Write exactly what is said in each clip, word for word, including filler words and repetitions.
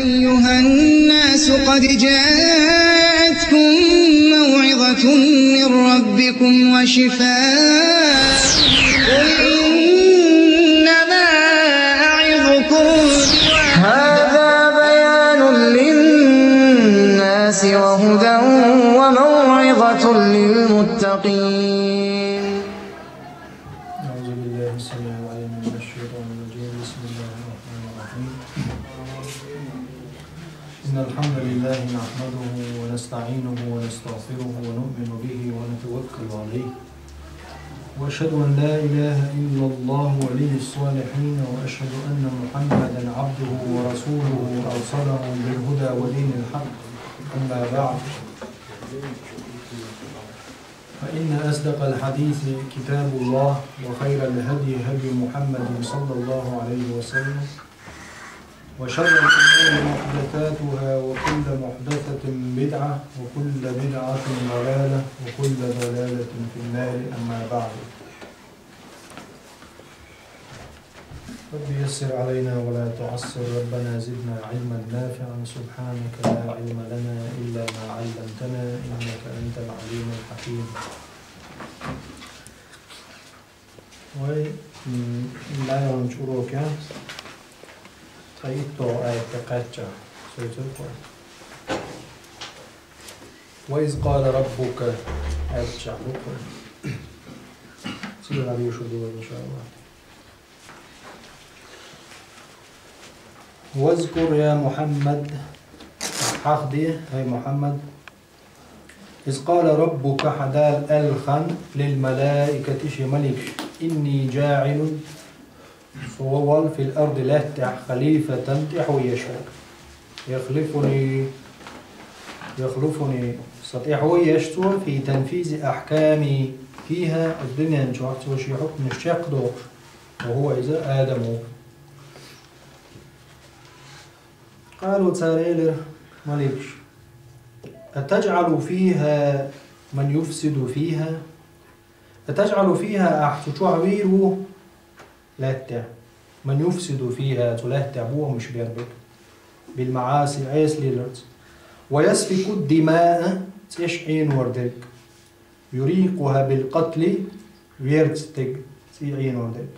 أيها الناس قد جاءتكم موعظة من ربكم وشفاء. قل إنما أعظكم هذا بيان للناس وهدى وموعظة للمتقين. أعوذ بالله السميع العليم من الشيطان الرجيم. بسم الله الرحمن الرحيم. إن الحمد لله نحمده ونستعينه ونستغفره ونؤمن به ونتوكل عليه. وأشهد أن لا إله إلا الله ولي الصالحين، وأشهد أن محمدا عبده ورسوله أرسله بالهدى ودين الحق. أما بعد، فإن أصدق الحديث كتاب الله، وخير الهدي هدي محمد صلى الله عليه وسلم، وشر الأمور محدثاتها، وكل محدثة بدعة، وكل بدعة ضلالة، وكل ضلالة في النار. أما بعد، رب يسر علينا ولا تعسر، ربنا زدنا علما نافعا، سبحانك لا علم لنا إلا ما علمتنا، إنك أنت العليم الحكيم. Вай, м, даьлан чуроке, цхьа итталгӀа аят кхаьчча, соцург вай. «وإذ قال ربك», аьлча буква. Цигара дийшур ду вай, иншааллахӀ. «واذكر يا محمد», хьахаде, хӀай Мухьаммад, «إذ قال ربك», хьа Дала аьлла хана, «للملائكة», шен маликашка: «إني جاعل», со ву валла, «في الأرض», лаьттахь, «خليفة», тӀаьхьо еш верг. «يخلفني», «يخلفني», са тӀаьхьо еш цо, «في تنفيذ أحكامي فيها», оцу дуьнен чохь цо шен хьукмаш чекхдохуш, «وهو», иза Адам ву. «قالوا», цара элира, маликаша: «أتجعل فيها من يفسد فيها؟ أتجعل فيها», ахь цу чохь вийр ву, лаьттахь, «من يفسد فيها», цу лаьттахь бохамаш бер берг, «بالمعاصي», Ӏеса леларца, «ويسفك الدماء», цӀеш Ӏенор дерг, «يريقها بالقتل», верца дерг, цӀий Ӏенор дерг.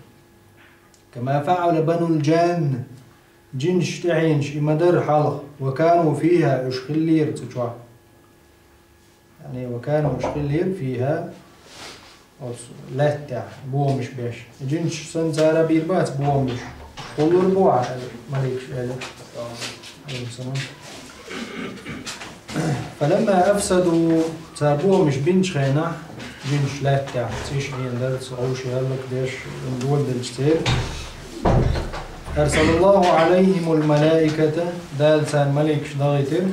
«كما فعل بنو الجان», джинаш тӀаьхьенаш и ма-дарра хьалха, «وكانوا فيها», уьш хиллера цу чохь. Яъни, «وكانوا», уьш хиллера, «فيها», оцу лаьттахь бохамаш беш. Джинаш санна цара бийр бац бохамаш. Кхуллур бу ахь, аьлла, маликаш аьлла. Алейхиссалам. «فلما أفسدوا», цара бохамаш бинчу хенахь, джинаш лаьттахь, цӀиш Ӏендарца, овший хӀаллакдеш, доладелча церан, «أرسل الله عليهم الملائكة», Дала царна маликаш дахийтира,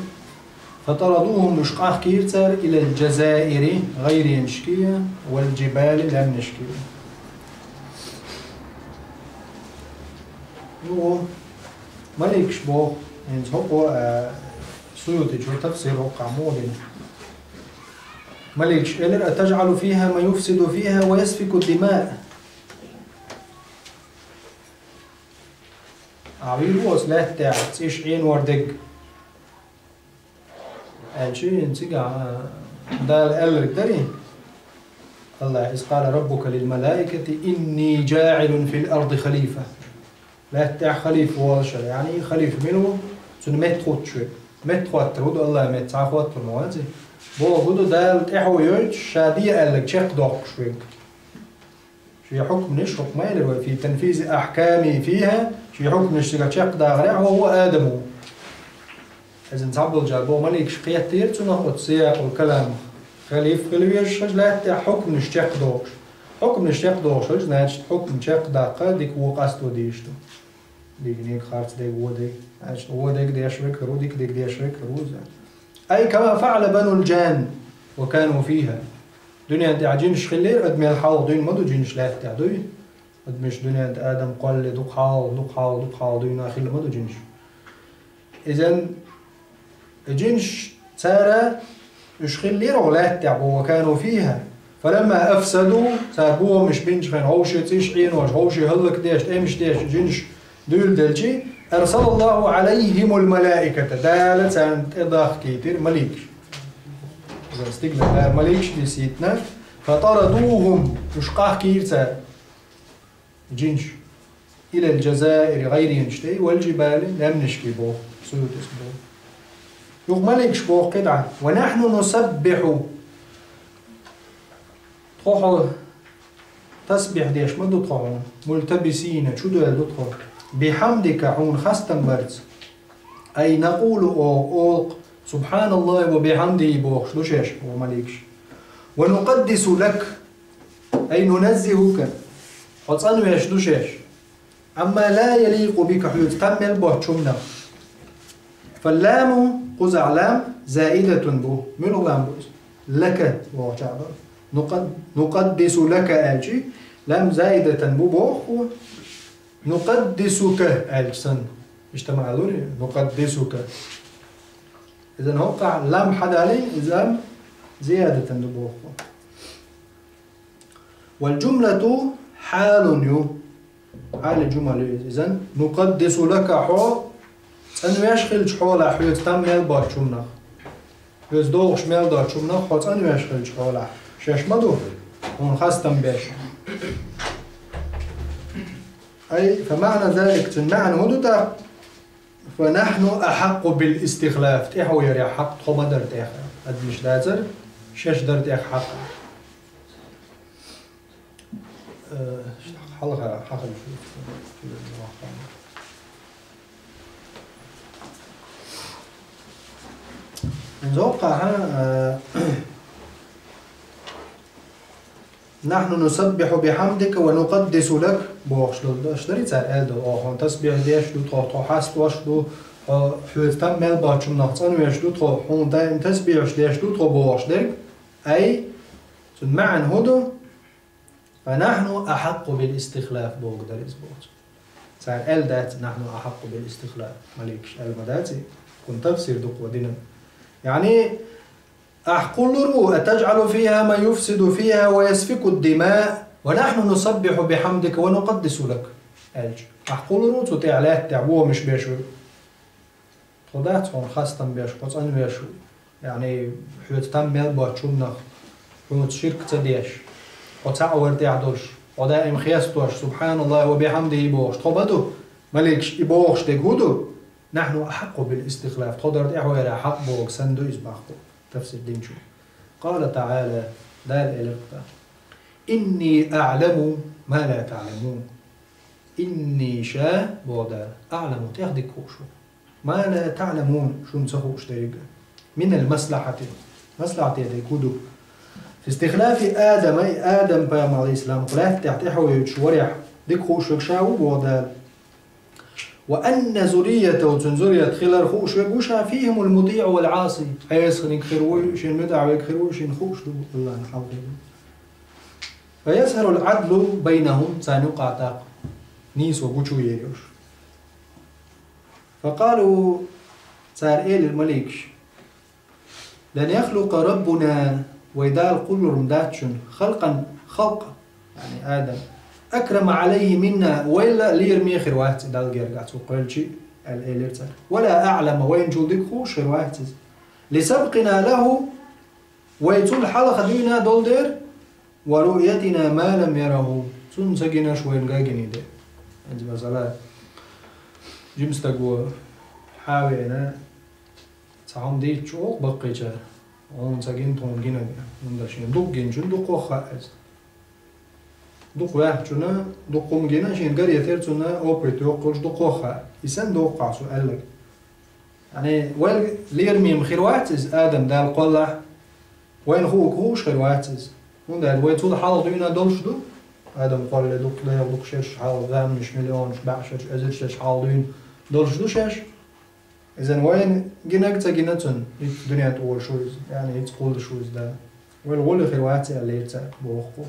«فطردوهم», уьш къахкийра цара, «إلى الجزائر», гӀайренашкий, «والجبال», лаьмнашкий. Ну, маликаш боху, хӀинца хӀокхо, а, Суютичо тафсир хӀокхахь муха дина. Маликаш элира: «أتجعل فيها من يفسد فيها ويسفك الدماء». Ахь вийр ву оцу лаьттахь цӀиш Ӏенор дерг? Аьлча, цигахь, а, Дала аьлларг дарий? АллахӀа: «إذ قال ربك للملائكة إني جاعل في الأرض خليفة». Лаьттахь халифа волуш, яъни халифа мила ву? Цуьнан меттахӀуттуш верг. МеттахӀоттар хӀун ду, АллахӀан метта цхьа хӀоттар ма вац и. Бохург ду, Дала тӀаьхьо йойтуш, ша де аьлларг чекхдоккхуш верг. Шен хьукманаш, хӀокху ма элира вай, «في تنفيذ أحكامي فيها», шен хьукманаш цигахь чекхдахарехь, хӀокхо Адам ву. Иза цхьаболчара боху, маликаш кхеттера цунах оцу сиякъул каламах. Халифа хила везаш хилча лаьттахь, хьукманаш чекхдохуш. Хьукманаш чекхдохуш хилча, значит, хьукм чекхдаккха дика вон къасто дийш ду. Диканиг, харцдерг, вон дерг. Значит, вон дерг деш верг хир ву, дика дерг деш верг хир ву иза. «أي كما فعل بنو الجان وكانوا فيها». Дуьнен тӀехь джинаш хиллера, адамел хьалха дуьйна ма ду джинаш лаьттахь, дуй? Адамаш дуьнен тӀе Адам кхоллале дукха хьалха, дукха хьалха, дукха хьалха дуьйна хилла ма ду джинаш. Иза, джинаш цара, уьш хиллера хӀокху лаьттахь боху, «وكانوا فيها». «فلما أفسدوا», цара бохамаш бинчу хенахь, хӀовше цӀиш Ӏенош, хӀовше хӀаллакдеш, тӀемаш деш, джинаш дуьйладелчий, أرسل الله عليهم الملائكة, Дала царна тӀе дахкийтира маликаш. Иза стигла Дала маликаш дисийтина, فطردوهم, уж къахкийра цар, джинаш, إلى الجزائر, гӀайренаш тӀе, والجبال, лаьмнашка боху, Суютис боху. Юха маликаш боху кхидӀа: ونحن نسبح, тхо хьо тасбихь деш ма ду тхо хьуна, ملتبسين, чудоьлла ду тхо, بحمدك, хьуна хастам барца. أي نقول, оха олу, سبحان الله وبحمده бохуш ду шаьш, оха маликаш. ونقدس لك, أي ننزهك, хьо цӀанвеш ду шаьш. عما لا يليق بك, хьоьца там мел боцчу хӀуманах. فاللام, кхузахь лам, زائدة бу. Муьлха лам бу иза? لك бохучохь бу. نقد-, نقدس لك аьлчи, лам زائدة бу боху. نقدسك аьлча санна. Иштта ма алури, نقدسك. Иза хӀокхахь лам хьадалийна, иза лам زيادة ду боху. والجملة حال ю. Хьали жумал ю иза. Изан, نقدس لك, хьо цӀанвеш хилча хьолахь, хьоьца там мел боцчу хӀуманах. Хьоьца догӀуш мел доцчу хӀуманах хьо цӀанвеш хилча хьолахь. Шаьш ма ду, хьуна хастам беш. أي فمعنى ذلك, цуьнан маьӀна хӀун ду тӀаккха? فنحن أحق بالاستخلاف, тӀаьхьо ярехь хьакъ тхо ма дара тӀех, адамаш дацара, шаьш дара тӀех хьакъ. Э, хьалха, хьалха. Зоккхахьа, э, نحن نسبح بحمدك ونقدس لك бохуш долу, аша дарий цара аьлла долу, оха хьуна тасбихь деш ду тхо, тхо хьастош ду, хьо, хьоьца там мел боцчу хӀуманах цӀанвеш ду тхо, хьуна даим тасбихьаш деш ду тхо бохуш дерг, ай, цуьнан маьӀна хӀун ду? فنحن أحق بالاستخلاف боху дара иза боху. Цара аьлла дац, نحن أحق بالاستخلاف, маликаш аьлла ма дац и, кхунна тафсир дукха дина. Яъни, ахь кхуллур ву, أتجعل فيها من يفسد فيها ويسفك الدماء ونحن نسبح بحمدك ونقدس لك, аьлча. Ахь кхуллур ву цу тӀехь лаьтта тӀехь вомаш беш верг? Тхо дац хьуна хастам беш, хьо цӀанвеш ву, яъни, хьоьца там мел боцчу хӀуманах, хьоьца ширк ца деш, хьо цхьаъ вар тӀехь долуш, хьо даим хестош, سبحان الله وبحمده бохуш, тхо ма ду, маликаш, и бохуш дерг хӀун ду? نحن أحق بالاستخلاف, тхо дара тӀаьхьо ярехь хьакъ боху санна ду иза боху, тафсир динчо. قال تعالى, Дала элира тӀаккха: إني أعلم ما لا تعلمون. إني, ша, боху Дала, أعلم, тӀех дика хууш ву, ما لا تعلمون, шуна ца хууш дерг а. من المصلحة, маслахьате дерг хӀун ду? في استخلاف آدم, Адам-пайхамар, عليه السلام, кху лаьтта тӀехь тӀаьхьо йоьдуш варехь, дика хууш верг ша ву, боху Дала. وأن ذريته, цуьнан зуррият хилар хууш верг ву ша, فيهم المطيع والعاصي, Ӏесаниг хир вуй, шен муьтӀахь верг хир вуй, шена хууш ду, Аллахьна хьалхе ду. فيظهر العدل بينهم, царна юкъахь тӀаккха нийсо гучу ер йолуш. فقالوا, цара элира маликаш: لن يخلق ربنا, вай Дала кхуллур ма дац шуна, خلقا, халкъ, яъни Адам, أكرم عليه منا, вайл а лераме хир вац и Далла гергахь цо кхоьллича, аьлла элира цара. ولا أعلم, вайначул дика хууш хир вац иза. لسبقنا له, вай цул хьалха дуьйна долу дера, ورؤيتنا ما لم يره, цунна ца гинарш вайна гина дера. Хьанца масала, жима стаго хьавеана, цхьа хӀума дийцча олу баккхийчара, хьуна ца гина, тхуна гинарг, хӀунда аьлча шена дукха гиначунна дукха ваха хаьа иза. Дукха ваьхначунна дукха хӀума гина, шена гаре тера цунна опыт йоккхуш дукха ваха хаьа. И санна доккхахь цо аьлларг. Яъни, вайл лераме хир вац иза, Адам Дала кхоллахь, вайна хууш хир вац иза. ХӀунда аьлча вай цул хьалха дуьйна долуш ду, Адам кхоллале дукха дайгӀа, дукха шераш хьалха, заманаш, миллионаш, бӀе шераш, эзар шераш хьалха дуьйна долуш ду шаьш. Иза вайна гинарг ца гина цунна, хӀинца дуьнен тӀе волуш ву иза, яъни хӀинца кхуллуш ву иза Дала. Вайл гӀоле хир вац аьлла, лерца боху.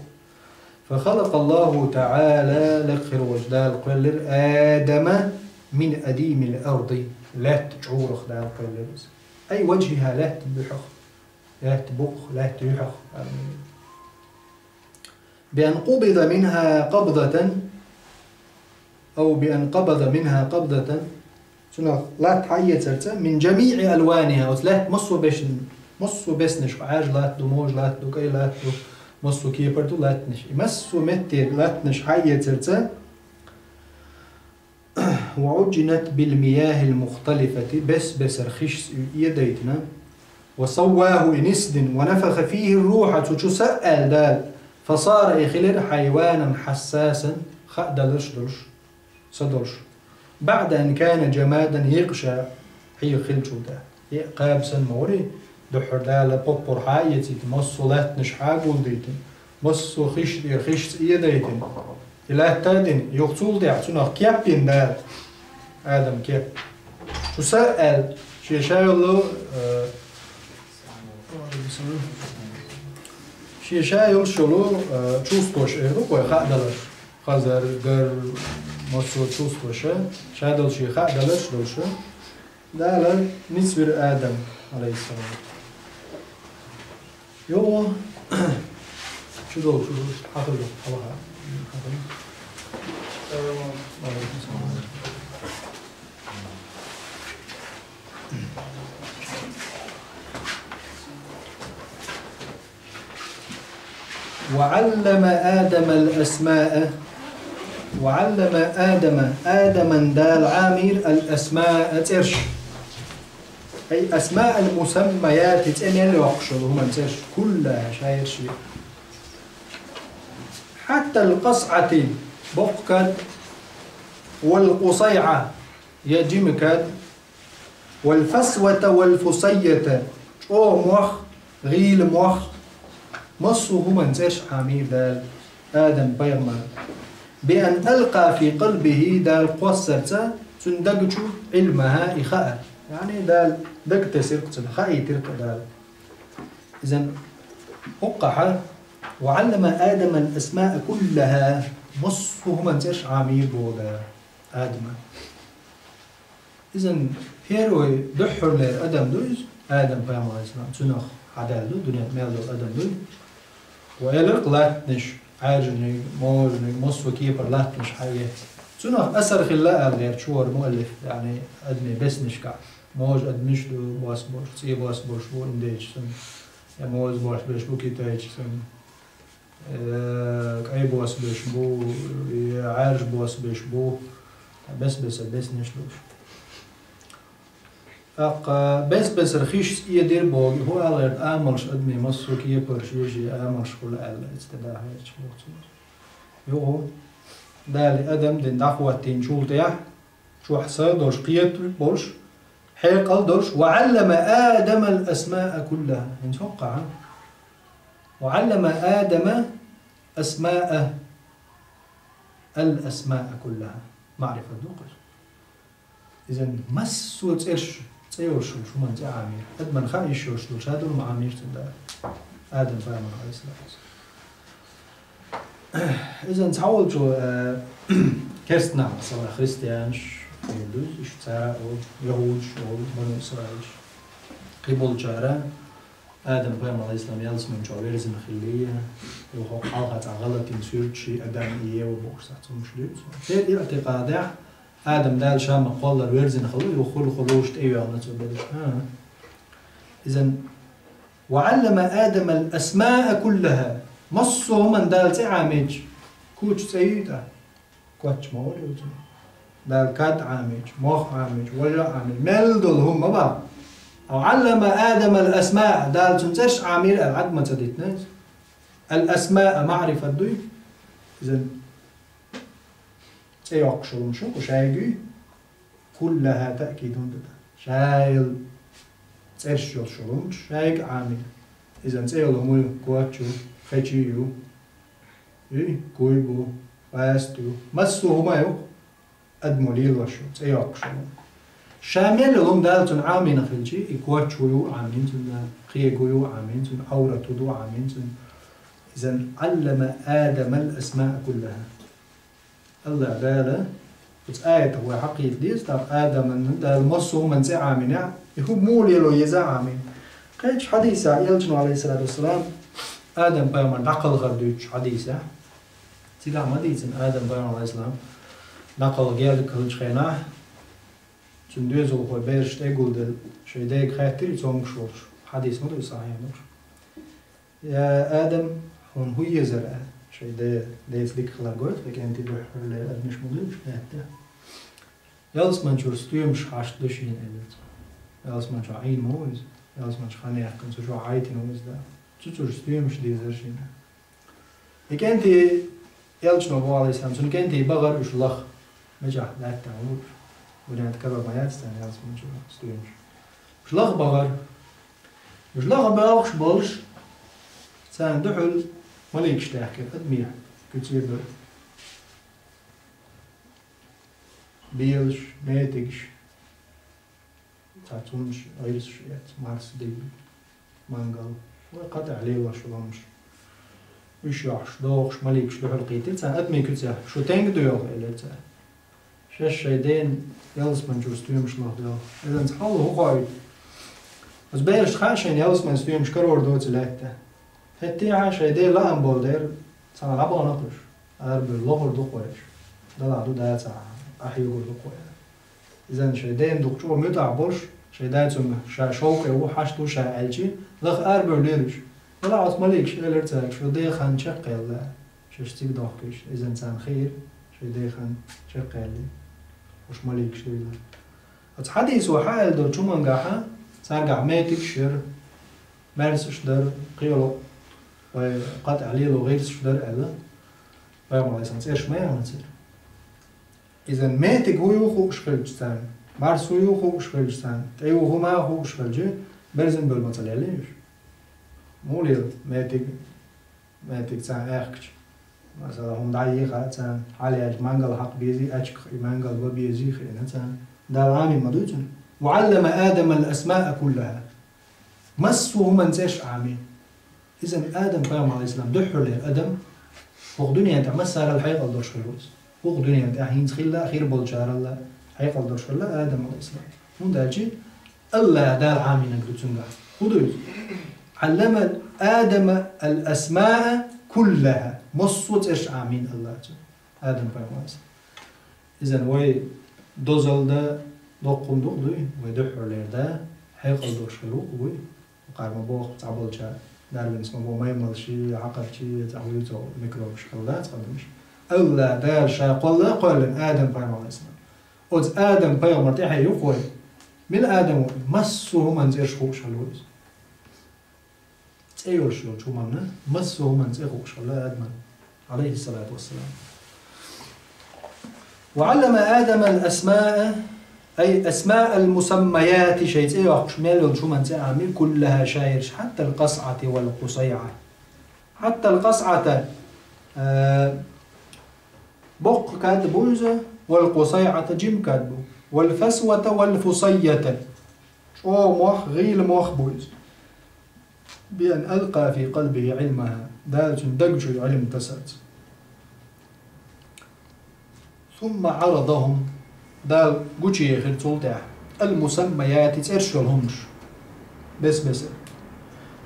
فخلق الله تعالى, лекха хир волчу Дала кхоьллира Адама من أديم الأرض, лаьтта чӀурах Дала кхоьллира иза. أي وجهها, лаьтта буьхьах, лаьтта букъах, лаьтта юьхьах. بأن قبض منها قبضة أو بأن قبض منها قبضة, Цунах латта хьаэцарца, мин джамиъи алваниха, оцу лаьтта массо а бешн-, массо а беснаш, Ӏаьржа латта ду, можа латта ду, кӀай латта ду, массо а кепара ду латтанаш. И массо а меттера латтанаш хьаэцарца, ва уджинат бил мияхил мухталифати, бес-бесара хишца и эдайтина, ва савваху, и нисдина, ва нафаха фихи руха, цу чу са а аьлла Дала, фасара, и хилира хьайванан хьассасан, хаа даларш долуш, са долуш. БаӀда ан кана джамадан, екъа ша хьеха хиллачул тӀаьхьа. Екъа кхаба санна ма вара и, дуьххьара Дала поппар хьаэцийта, массо а латтанаш хьагулдийта, массо а хиш тӀера хишца эдайтина. И латта а дина, юха цул тӀаьхьа цунах кеп йина Дала, Адам кеп. Цу са а аьлла, шен ша йолу, э, шен ша йолуш йолу, э, чувстваш эр ду вай, хаа даларш. Хазар, гар, массо а чувстваша, ша долу шен хаа даларш долуша, Дала нисвира Адам, алейхиссалам. Йо, чу долу, чу долу, хьахар долу, хьалха. وعلم آدم الأسماء. وعلم آدم، Адаман Дала Ӏамийра الأسماء цӀерш. أي أسماء المسميات، цӀе мел йоккхуш йолу хӀуманан цӀерш, كلها، шайерш. حتى القصعة، боккха кад, والقصيعة، я жима кад, والفسوة والفصية، чӀогӀа мох, гӀийла мох, массо а хӀуманан цӀерш Ӏамийра Дала Адам пайхамар. بأن ألقى في قلبه، Дала кхоссарца цуьнан даг чу علمها، и хаа. Яъни Дала даг тесира-кх цунна, хаийтира-кх Дала. Изан хӀокхахьа, وعلم آدم الأسماء كلها، массо а хӀуманан цӀерш Ӏамийра боху Дала Адама. Изан первый дуьххьарлера адам ду иза, Адам пайхамар алейхиссалам, цунах хьадаьлла ду, дуьнен мел долу адам ду. Ва элира-кх латтанаш, Ӏаьржаниг, можаниг, массо а кепара латтанаш хьаэца. Цунах асар хилла аьлла гӀерта вара муаллиф, яъни адамийн беснашкахь. Можа адамаш ду, бос болуш, цӀе бос болуш бу индейчу санна, я можа бос берш бу китайчу санна. Э, кӀай бос берш бу, э, Ӏаьржа бос берш бу, бес-бесара беснаш долуш. ТӀаккха бес-бесара хишца эдира боху, хӀун аьлла, амалш адамийн массо а кепара шен-шен амалш хуьлу аьлла, иза тӀе дахьа хьаьрча боху цо. Юха Дала адам дина дӀахӀоттийначул тӀаьхьа, чохь са долуш кхетар болуш, хьекъал долуш, وعلم آدم الأسماء كلها. ХӀинца хӀокхахьа. وعلم آدم أسماء، الأسماء كلها. Маърифат ду-кх иза. Изан массо а цӀерш, цӀе йолуш йолуш хӀуманан цӀе Ӏамийра. Адаман хаа йиш йолуш долу ша ду ма Ӏамийра цунна Дала. Адам пайхамар алейхиссалату вассалам. Изан цхьаволчо, э, керста нах, масала, христианаш, хир ду иза, иштта цара олу, яхӀудаш олу, бану Исраилаш. Кхин болчара Адам пайхамар алейхиссалам ялсамани чохь верзина хилла, юха хьалха цхьа гӀалатийн суьрташ, Адам и Ева бохуш схьа цхьа хӀумаш дуьйцу. Церан иътикъадехь Адам Дала ша ма кхоллара верзина хилла, юха хуьлу-хуьлуш тӀейоьгӀна цо берриш. ХӀан. Изан وعلم آدم الأسماء كلها. Массо а хӀуманан Дала цӀе Ӏамийча, кучу цӀе юй тӀаккха? Коч ма олу цунах. Дала кад Ӏамийча, мох Ӏамийча, важа Ӏамийча, мел долу хӀума ма бан. وعلم آدم الأسماء, Дала цунна цӀерш Ӏамийра аьлла, Ӏад ма ца дитина иза. الأسماء маърифат дуй? Изан цӀе йоккхуш йолу хӀума шу, кху шайгуй? كلها تأكيد ду. Шайла цӀерш йолуш йолу хӀуманаш шайга Ӏамийра. Изан цӀе йолу хӀума ю, коч ю, хечи ю, и куй бу, паста ю, массо а хӀума ю, адамо лелош ю, цӀе йоккхуш йолу хӀума. Ша мел йолу хӀума Дала цунна Ӏамийна хилчи, и коч хӀун ю Ӏамийна цунна, кхин хӀун ю Ӏамийна цунна, Ӏаврат хӀун ду Ӏамийна цунна. Изан علم آدم الأسماء كلها. АллахӀ Дала оцу аятах вай хьакхийта деза, тӀаккха Адаман Дала массо а хӀуманан цӀе Ӏамийнехь, и хӀума муха лело еза Ӏамийна. Кхечу хьадисехь элчано, алейхиссалату вассалам, Адам пайхамар дӀакхалхар дуьйцучу хьадисехь, цигахь ма дийцина Адам пайхамар, алейхиссалам, дӀакхалха герга хиллачу хенахь, Цуьнан доьзалхой бераш тӀе а гулделла, шайн дега хаьттира и цомгаш волуш. Хьадис ма ду и сахьихь долуш. Я Адам, хьуна хӀун езара? Шайн де, деца дика хилар гойту, и кӀентий дуьххьарлера адамаш ма дуьйцуш, аьтта. Ялсаманчуьра стоьмаш хьашт ду шена, элира цо. Ялсаманчохь Ӏийна ма ву иза. Ялсаманчохь хан яьккхина, цу чохь Ӏайтина ву иза, да. Цу чуьра стоьмаш дезара шена. И кӀентий, элчано боху, Ӏалайхиссалам, цуьнан кӀентий бахара уьш лаха. Мичахь лаьттахь ву уьш. Вариант карор ма яц царна ялсаманчуьра стоьмаш. Уьш лаха бахара. Уьш лаха боьлхуш болуш, царна дуьхьал маликаш даьхкира, адамех куьцера ду. Белаш, метигаш, цхьацца хӀуманаш, гӀирсаш эцна, марсдиг, мангал, вай кхатӀехь лелош йолу хӀуманаш. Уьш йохьуш, дохуш, маликаш дуьхьал кхийтира царна адамийн куьцех. Шу стенга доьлху, элира цара. Шаьш шайн дена ялсаманчуьра стоьмаш лаха доьлху. Иза цхьалла хӀун хоуьйту? Оцу берашна хаьа шайна ялсаманин стоьмаш карор доцу лаьтта. ХӀетте а шайн ден лаам болу дера, цхьана гӀа бахана кхуьш. Арабевлла лохур ду-кх вай уьш. Далахь ду, дацахь, къахьегур ду-кх вай. Иза шайн дена дукха чӀогӀа муьтӀахь болуш, шайн да цуьнга ша шовкъе ву, хьашт ву ша аьлчи, лаха арабевллера уьш. Делахь оцу маликаша элира цаьрга: «Шун ден хан чекхъелла». Шаьш цига дохкуьйтуш, иза царна хиира, шайн ден хан чекхъеллий. Уьш маликаш дуьйла. Оцу хьадисо хьан аьлла долчу хӀумангахьа, цаьргахь метигаш яра, маьрсаш дара, кхело вай кхатӀехь лело гӀирсаш дара аьлла, пайхамар Ӏалайхиссалам цӀераш ма яхана церан. Иза метиг хӀун ю хууш хилча царна, марс хӀун ю хууш хилча царна, тӀе ю хӀума хууш хилча, берзина бевлла ма ца леллий уьш. Муха лела метиг, метиг царна аьхкича? Масала, хӀума дӀайийха царна, хьалаяьлча мангал хьакха безий, аьчках и мангал бан безий хиъна царна. Дала Ӏамийна ма дуй цунна. «وعلم آدم الأسماء كلها». Массо а хӀуманан цӀераш Ӏамийна. Иза Адам пайхамар Ӏалайхиссалам дуьххьарлера адам, хӀокху дуьнен тӀехь массарал хьекъал долуш хир ву иза. ХӀокху дуьнен тӀехь хӀинца хилла а, хир болчаралла хьекъал долуш хилла Адам Ӏалайхиссалам. ХӀунда аьлча АллахӀ Дала Ӏамийнарг ду цуьнгахь. ХӀун ду иза? «علم آدم الأسماء كلها». Массо а цӀераш Ӏамийна АллахӀа цунна, Адам пайхамарца. Иза вай дозалла дан доккха хӀума ду-кх дуй, вай дуьххьарлера да, хьекъал долуш хир ву-кх вуй. Кхара ма боху цхьаболчара, Дарвинца ма боху, маймалший, хьакхарчий, цхьа вуьйцу микробаш хилла дац адамаш. АллахӀ Дала Ша кхолла а кхоьллина Адам пайхамар Ӏалайхиссалам. Оцу Адам пайхамар тӀаьхье ю-кх вай. Мила Адам ву? Массо а хӀуманан цӀераш хууш хилла ву иза. ЦӀе йолуш йолчу хӀуманна, массо а хӀуманан цӀе хууш хилла Адаман, Ӏалайхиссалату вассалам. «وعلم آدم الأسماء، أي أسماء المسميات», шайн цӀе йоккхуш мел йолчу хӀуманан цӀе Ӏамийра, «كلها», шайерш, «حتى القصعة والقصيعة». «حتى القصعة», а, боккха кад бу иза, «والقصيعة», жима кад бу, «والفسوة والفصية», чӀогӀа мох, гӀийла мох бу иза. «بأن ألقى في قلبه علمها», Дала цуьнан даг чу Ӏилма тасарца. «ثم عرضهم», Дала гучуехира цул тӀаьхьа, «المسميات», цӀераш йолу хӀуманаш, бес-бесара.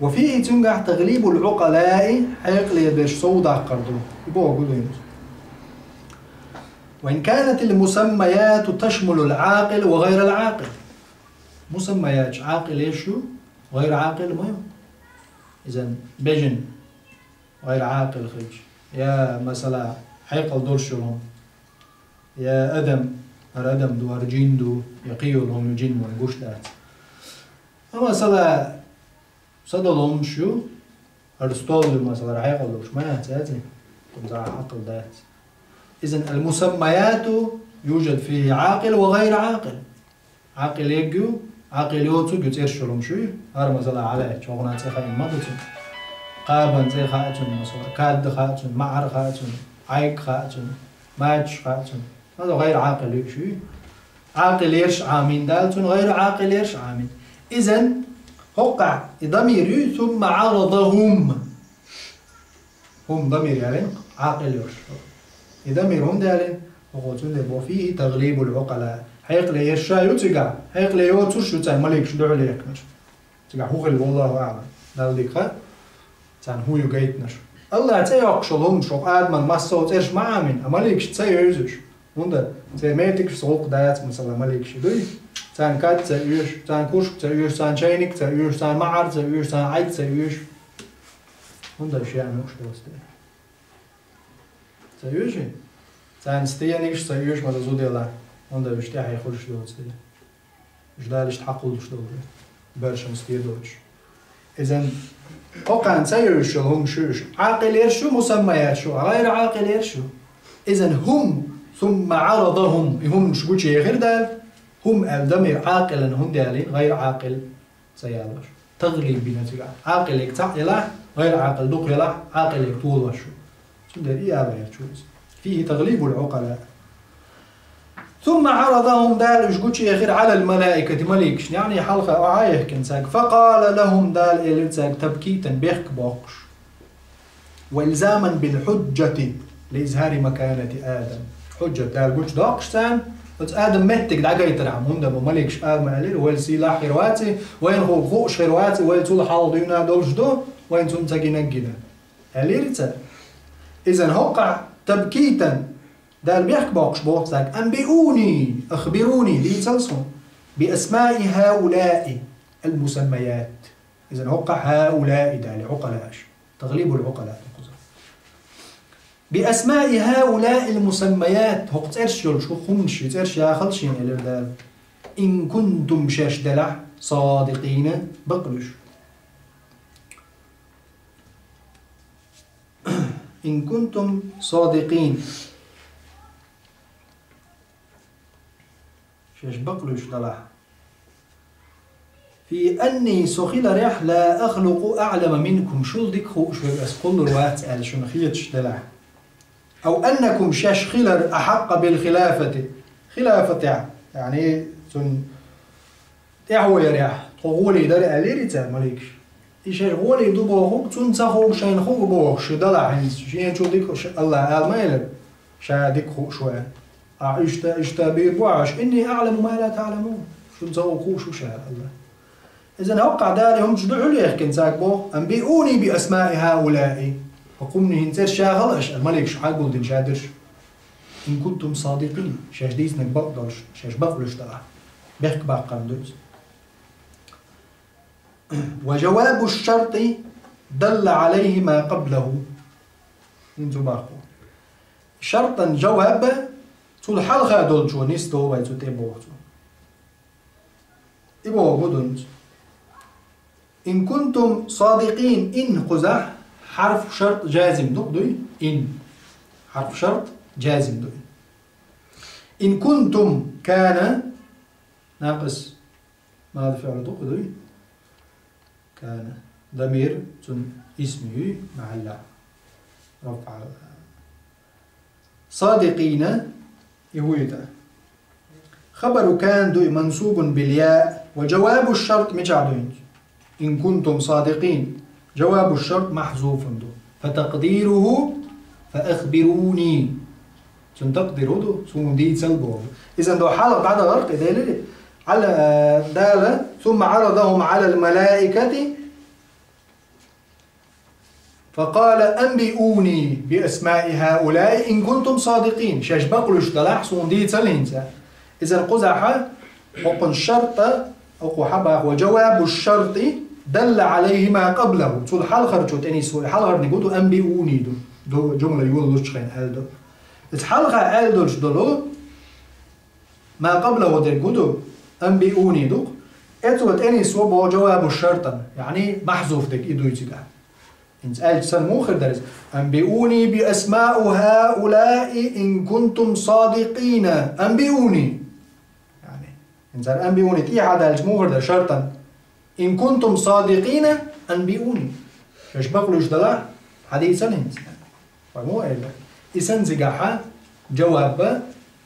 «وفيه», цуьнгахь, «تغليب العقلاء», хьекъале берш совдаккхар ду. И боху гулдина. «وإن كانت المسميات تشمل العاقل وغير العاقل». Мусаммаяташ Ӏакъил еш ю, гӀайр Ӏакъил ма ю. Иза бежана гӀайр Ӏакъил хилча, я, масала, хьекъал долуш йолу хӀума, я адам, хӀара адам ду, хӀара жин ду, я кхин йолу хӀума ю, жин ван гуш дац. Амма, масала, са долу хӀумаш ю, хӀара стол ю, масала, хьекъал долуш ма яц, яций? Кхунца Ӏакъил дац. Иза المسميات يوجد فيه عاقل وغير عاقل. Ӏакъил ерг ю, Ӏакъил йоцург ю, цӀераш йолу хӀумаш ю. ХӀара, масала, хьалаьцча, хӀокхунна цӀе хаийна ма ду цунна. Кхабан цӀе хаьа цунна, масала, кад хаьа цунна, маӀар хаьа цунна, Ӏайг хаьа цунна, мачаш хаьа цунна. Масала, гӀайр Ӏакъил ю уьш ю. Ӏакъил ерш Ӏамийна Дала цунна, гӀайр Ӏакъил ерш Ӏамийна. Иза хӀокхахь и дамир ю, ثم عرضهم. ХӀума дамир ялийна, Ӏакъил йолуш. И дамир хӀунда ялийна? ХӀокхо цундела боху: «فيه تغليب العقلاء». Хьекъале ерш ша ю цигахь, хьекъале йоцурш ю царна маликаш дуьхьал ехкинарш. Цигахь хӀун хилла, والله أعلم, Далла дика хаьа, царна хӀун ю гайтинарш. АллахӀа цӀе йоккхуш йолу хӀуманаш, хӀокху Адаман массо а цӀераш ма Ӏамийна, а маликаш цӀе йевза уьш. ХӀунда? Церан метигашца гӀуллакх дац, масала, маликаш дуй. Царна кад ца оьшу, царна кушка ца оьшу, царна чайник ца оьшу, царна маӀар ца оьшу, царна Ӏайг ца оьшу. ХӀунда аьлча шаьш мукъаш доцу дела. Ца оьшу? Царна стенаш ца оьшу, ма-дарра зуда елахь. ХӀунда аьлча тӀаьхье хуьлуш доцу дела. Уьш Дала иштта хьакхуллуш долу дела. Боьршанна стен доцуш. Иза хӀокхарна ца оьшуш йолу хӀуманаш ю уьш. Ӏакъил ерш ю, мусаммаят ю, гӀайр Ӏакъил ерш ю. Иза хӀум, сумма Ӏарадахум, и хӀуманаш гучуехира Дала, хӀум аьлла дамир Ӏакъилан хӀунда ялийна, гӀайр Ӏакъил ца ялош. ТагӀлиб бина цигахь. Ӏакъилега цхьаъ елахь, гӀайр Ӏакъил дукха елахь, Ӏакъилега толош ю. Цундела и ала гӀерташ ву иза. فيه تغليب العقلاء. ثم عرضهم, Дала уьш гучуехира, على الملائكة, маликашна, яъни хьалха охьа а яхкина цаьрга. فقال لهم, Дала элира цаьрга تبكيتا, бехк боккхуш. وإلزاما بالحجة لإظهار مكانة آدم. Хьуджат Дала гучудоккхуш царна, оцу Адам меттиг дӀагайтархьама, хӀунда бу маликаш ала ма аьллера, вай сийлахь хир вац, вайна хӀу хууш хир вац, вай цул хьалха дуьйна долуш ду, вайна цунна ца гинарг гина. Аьллера цара. Иза хӀокхахь تبكيتا, Дала бехк боккхуш боху цаьрга: أنبئوني, أخبروني, дийцал суна, بأسماء هؤلاء المسميات. Иза хӀокхахь هؤلاء Дала, Ӏукъалааш. تغليب العقلاء. بأسماء هؤلاء المسميات, хӀокху цӀераш йолчу хӀуманаш, и цӀераш яхалаш шена, элира Дала. إن كنتم, шаьш делахь, صادقين, бакълуьйш. إن كنتم صادقين. Шаьш бакълуьйш далахь. في أني, со хиларехь, لا أخلق أعلم منكم, шул дика хууш верг ас кхуллур вац аьлла шуна хеташ делахь. أو أنكم, шаьш хилар, أحق بالخلافة, хилафатехь, яъни цунна тӀаьхьо ярехь, тхо гӀоле дара аьллера цара маликаш. И шаьш гӀоле ду бохург, цунна ца хууш шайна хуур бохуш, шу далахь хӀинца, шена чул дика хууш, АллахӀа ала ма элира, ша дика хууш ву аьлла. Ахь иштта, иштта бийр бу ахь, إني أعلم ما لا تعلمون. Шуна ца хууш ву ша, АллахӀа. Иза хӀокхахь Дала хӀуманаш дуьхьал яхкина цаьрга боху: أنبئوني بأسماء هؤلاء. ХӀокху хӀуманийн цӀераш ша хала аша, аьлла, маликаш хьагулдина ша дерш. إن كنتم صادقين, шаьш дийцинарг бакъ долуш, шаьш бакълуьйш далахь. Бехк баккхарна ду иза. وجواب الشرط دل عليه ما قبله. ХӀинца баккху. Шартан жаваб цул хьалха долчо нисдо вай цу тӀе боху цо. И боху ду хӀинца. إن كنتم صادقين, إن кхузахь хьарф шарт жазим ду, дуй? إن хьарф шарт жазим ду. إن كنتم كان ناقص ماضي فعل ду, дуй? كان. Дамир, цуьнан исм ю, محل رفع. صادقين, и хӀу ю тӀаккха? خبر كان ду, منصوب بالياء, وجواب الشرط мичахь ду хӀинца? إن كنتم صادقين. جواب الشرط محذوف ду. فتقديره فأخبروني. Цуьнан такъдир хӀун ду? Суна дийцал боху. Иза ду хьалха дӀадахарх и делира. Ала, э, Дала, ثم عرضهم على الملائكة فقال أنبئوني بأسماء هؤلاء إن كنتم صادقين. Шаьш бакълуьйш далахь, суна дийцал хӀинца. Иза кхузахь хӀокхун шартӀа, хӀокху хьабаха, وجواب الشرط دل عليه ما قبله. Цул хьалхарчо тӀе нисвелла, хьалхарниг хӀун ду, أنبئوني ду. Ду, жумла йолалучу хенахь аьлла ду. Иза хьалха аьлла долуш долу, ما قبله дерг хӀун ду? أنبئوني ду-кх. Оцо тӀе нисво боху جواب الشرط, яъни محذوف дерг и дуй цигахь. ХӀинца аьлча санна муха хир дара иза? أنبئوني بأسماء هؤلاء إن كنتم صادقين. أنبئوني. Яъни, хӀинца хӀара أنبئوني тӀехьа даьлча муха хир дара шартан? إن كنتم صادقين أنبئوني. Шаьш бакълуьйш далахь, хьадийцал хӀинца. Вай муха элира? И санна цигахь жаваб,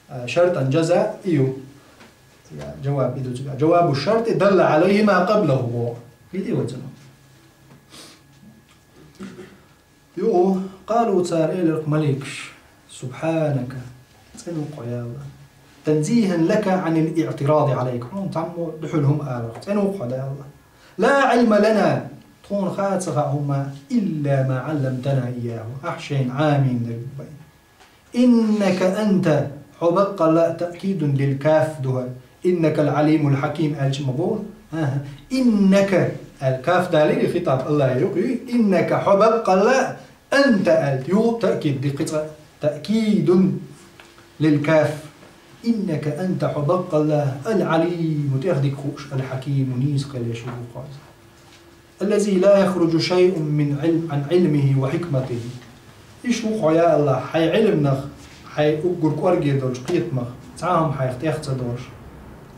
а, шартан жаза и ю. Я, жаваб и ду цигахь. جواب الشرط دل عليه ما قبله боху. Види вай цунах? Юха, قالوا, цара элира-кх маликаш: سبحانك, цӀена ву-кх хьо, я АллахӀ. تنزيها لك عن الاعتراض عليك. Хьуна цхьаммо дуьхьал хӀума аларх цӀена ву-кх хьо, я АллахӀ. لا علم لنا, тхуна хаа ца хаьа хӀума, إلا ما علمتنا إياه, ахь шайна Ӏамийна дерг бен. إنك أنت, хьо баккъалла а, تأكيد للكاف ду хӀара. إنك العليم الحكيم аьлча ма боху. ХӀа-хӀа. إنك аьлла, каф далийра, хитӀаб Аллахьа юкъа ю. إنك хьо баккъалла, أنت аьлла, юха таъкид ди кхин цкъа. تأكيد للكاف. إنك أنت хьо баккъалла, العليم тӀех дика хууш, الحكيم нийса кхел еш ву хьо. الذي لا يخرج شيء من علم عن علمه وحكمته. Иштта ву хьо, я Аллахь, хьайн Ӏилманах, хьайн уггар кӀорге долчу кхетамах цхьа а хӀума хьайх тӀех ца долуш.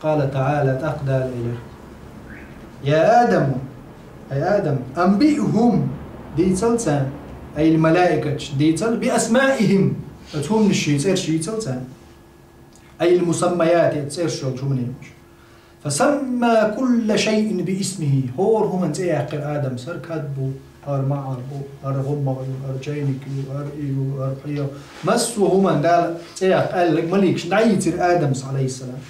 قال تعالى, тӀаккха Дала элира: يا آدم, хӀай Адам, أنبئهم, дийцал царна, أي الملائكة, дийцал, بأسمائهم, оцу хӀуманийн цӀерш йийцал царна. أي المسميات, цӀерш йолчу хӀуманийн. فسمى كل شيء باسمه. ХӀора хӀуманна цӀе яьккхира Адамас: хӀара кад бу, хӀара маӀар бу, хӀара гӀуммагӀ ю, хӀара чайник ю, хӀара и ю, хӀара пхьегӀа. Массо а хӀуманна Дала цӀе яккха аьлларг маликашна дӀайийцира Адамас, Ӏалайхиссалам.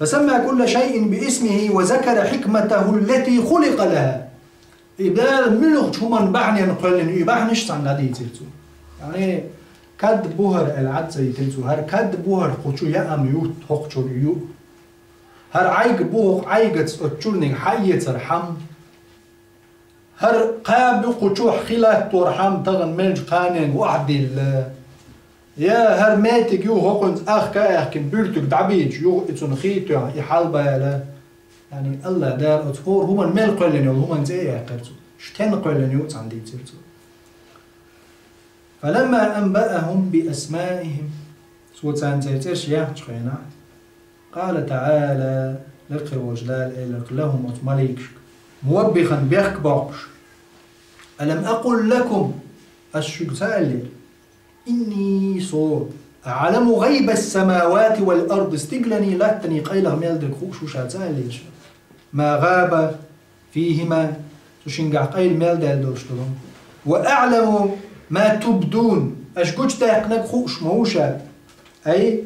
فسمى كل شيء باسمه وذكر حكمته التي خلق لها. И Дала муьлхачу хӀуманна бахьаненна кхоьллина ю, и бахьанаш цхьаьна дӀадийцира цо. Яъни, кад бу хӀара аьлла, Ӏад ца йитира цо. ХӀара кад бу хӀара, кху чу яа ам ю, хӀокху чуьра ю. ХӀара Ӏайг бу, хӀокху Ӏайгаца оцу чуьрниг хьаэцар хьама. ХӀара кхаба ю, кху чохь хи латтор хьама тахана мелчу кханенга охьадилла. Я хӀара метиг ю, хӀокхуьнца ахка а аьхкина буьртиг дӀабийча, юха и цунна хи тоьхна, и хьалабала. Яъни Аллахь Дала оцу хӀора хӀуманна мел кхоьллина йолу хӀуманна цӀе а яьккхира цо. Шен кхоьллина ю цхьаьна дийцира цо. فلما أنبأهم بأسمائهم, цо царна церан цӀерш яьхначу хенахь, قال تعالى, лекха волчу Дала элира лахӀум, оцу маликашка, муваббихан, бехк боккхуш: ألم أقل لكم, ас шуьга ца аьллера, إني, со, أعلم غيب السماوات والأرض, стигланийн латтанийн къайлаха мел дерг хууш ву ша ца аьллера ша? ما غاب فيهما, цу шингахь къайла мел даьлла долуш долу. وأعلم ما تبدون, аша гучудаьккхинарг хууш ма ву ша? أي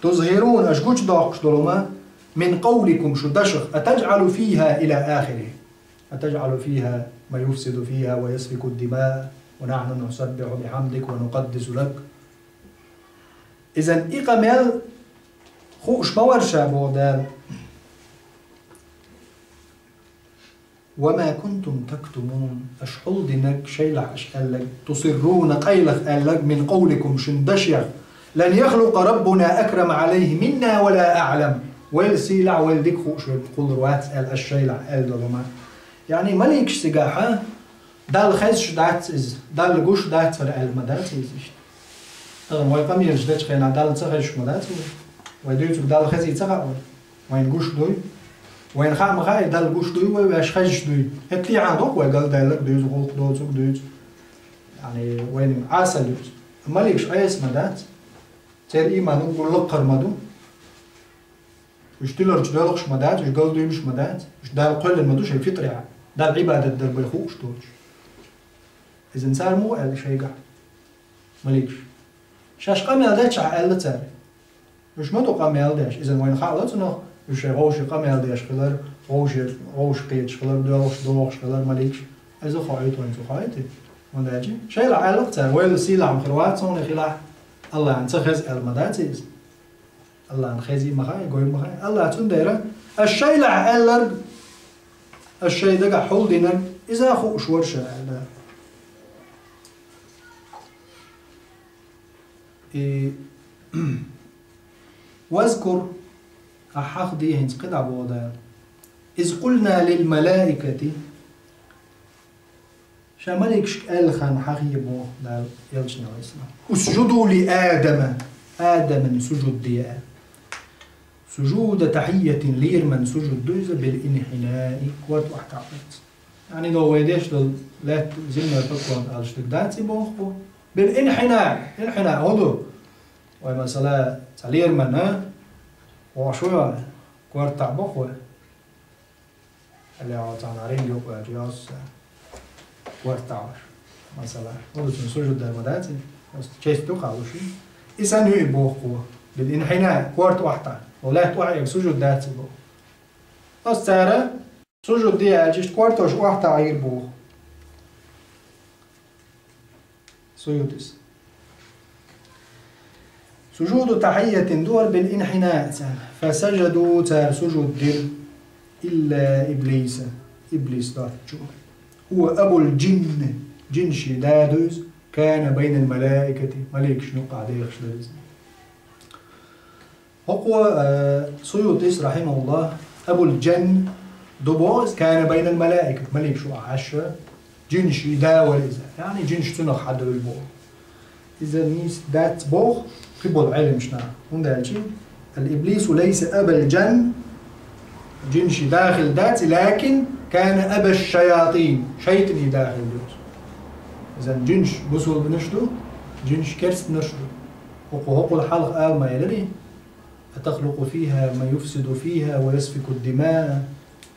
تظهرون, аша гучудоккхуш долу ма, من قولكم, шун дашах, أتجعل فيها إلى آخره. أتجعل فيها من يفسد فيها ويسفك الدماء ونحن نسبح بحمدك ونقدس لك. Изан и къамел хууш ма вара ша, боху Дала. وما كنتم تكتمون, аша хьулдинарг, шайлахь аша аьлларг, تسرون, къайлаха аьлларг, من قولكم, шун дашех, لن يخلق ربنا أكرم عليه منا ولا أعلم. Вайл сийлахь, вайл дика хууш верг кхуллур вац аьлла, аша шайлахь аьлла долу ма. Яъни маликаш цигахь, Далла хезаш дац иза, Далла гуш дац хӀара аьлла ма дац иза иштта. Тахана вай къамелаш дечу хенахь Далла ца хезаш ма дац вай? Вай дуьйцург Далла хезий ца хаьа вай? Вайна гуш дуй? Вайна хаа ма хаьа, Далла гуш дуй вай, ваьш хезаш дуй? ХӀетте хьан доху вай галдаьлларг дуьйцу, гӀуллакх доцург дуьйцу? Яъни вайна Ӏаса дуьйцу. Маликаш Ӏеса ма дац. Церан ийман уггар лакхара ма ду. Уьш тиларчу доьлхуш ма дац, уьш галдуьйлуш ма дац, уьш Дала кхоьллина ма ду шайн фитрехь, Далла Ӏибадат дар бай хууш доцуш. Изан цара муха аьлла шайгахь, маликаш? Шаьш къамел деччахь аьлла цара. Уьш ма ду къамел деш, изан вайна хаало цунах, уьш шайн вовшийн къамел деш хилар, вовшийн, вовшийн кхеташ хилар, доьлхуш, дохуш хилар маликаш. Иза хоуьйту вайна, цу хоуьйту? ХӀунда аьлча шайла аьлла цара, вайл сийлахь ма хир вац хьуна хилахь, Аллахьна ца хеза аьлла ма дац иза. Аллахьна хезий ма хаьа, гой ма хаьа. Аллахь цундела, аш шайлахь аьлларг, аш шайн дагахь хьулдинарг, иза а хууш вара ша аьлла. И вазкур, ахьа хьахаде хӀинца кхидӀа боху Дала. Из къулна лил малаикати, ша маликашка аьлла хан хьахе боху Дала элчане, алейхиссалам. Усжуду ли Адама, Адаман сужуд де аьлла. Сужуда тахьийятин, лерман сужуд ду иза, бил инхьинаи, корта охьатаӀаллаца. Яъни, до вай деш долу лаьтта зиммар пакван алаш дерг дац и боху бу? Бил инхьина, инхьина, хӀун ду? Вай, масала, цхьа лерман, а? Вошо, корта боху вай. Аьлла, цхьана ринг юкъа ваьлча, йоцу кортахь ваша. Масала, хӀун ду цунна сужуд дар ма дац и? Оцу честь ду кхалуш и? И санна ю и боху кхо. Бил инхьина, корта охьатаӀа. Лаьтта охьаэга сужуд дац и боху. Оцу цара сужуд де аьлча, иштта кортош охьатаӀийра боху. Суютис. Сужуду тахьийятин дуар бил инхьина цар. Фасажаду, цар сужуд дир. Илла иблиса. Иблис доцчу. Хува абул джинни. Джинши да ду иза. Кана байнал малаикати. Маликаш нукъа дехаш да иза. ХӀокхо, э, Суютис, рахьимахуллах, Абул Джан ду боху иза, кана байнал малаикат, маликаш шу а хьаша, джинаш и да вара иза. Яъни джинаш цунах хьадуьйла боху. Иза нийса дац боху, кхин болу Ӏеламнаха. ХӀунда аьлча, ал-иблису лайса абал джан, джинаш и да хилла дац, лакин кана абаш шаятин, шайтӀани да хилла ду. Иза джинаш бусулбанаш ду, джинаш керстанаш ду. ХӀокхо хӀокхул хьалха ала ма элира: «أتخلق فيها من يفسد فيها ويسفك الدماء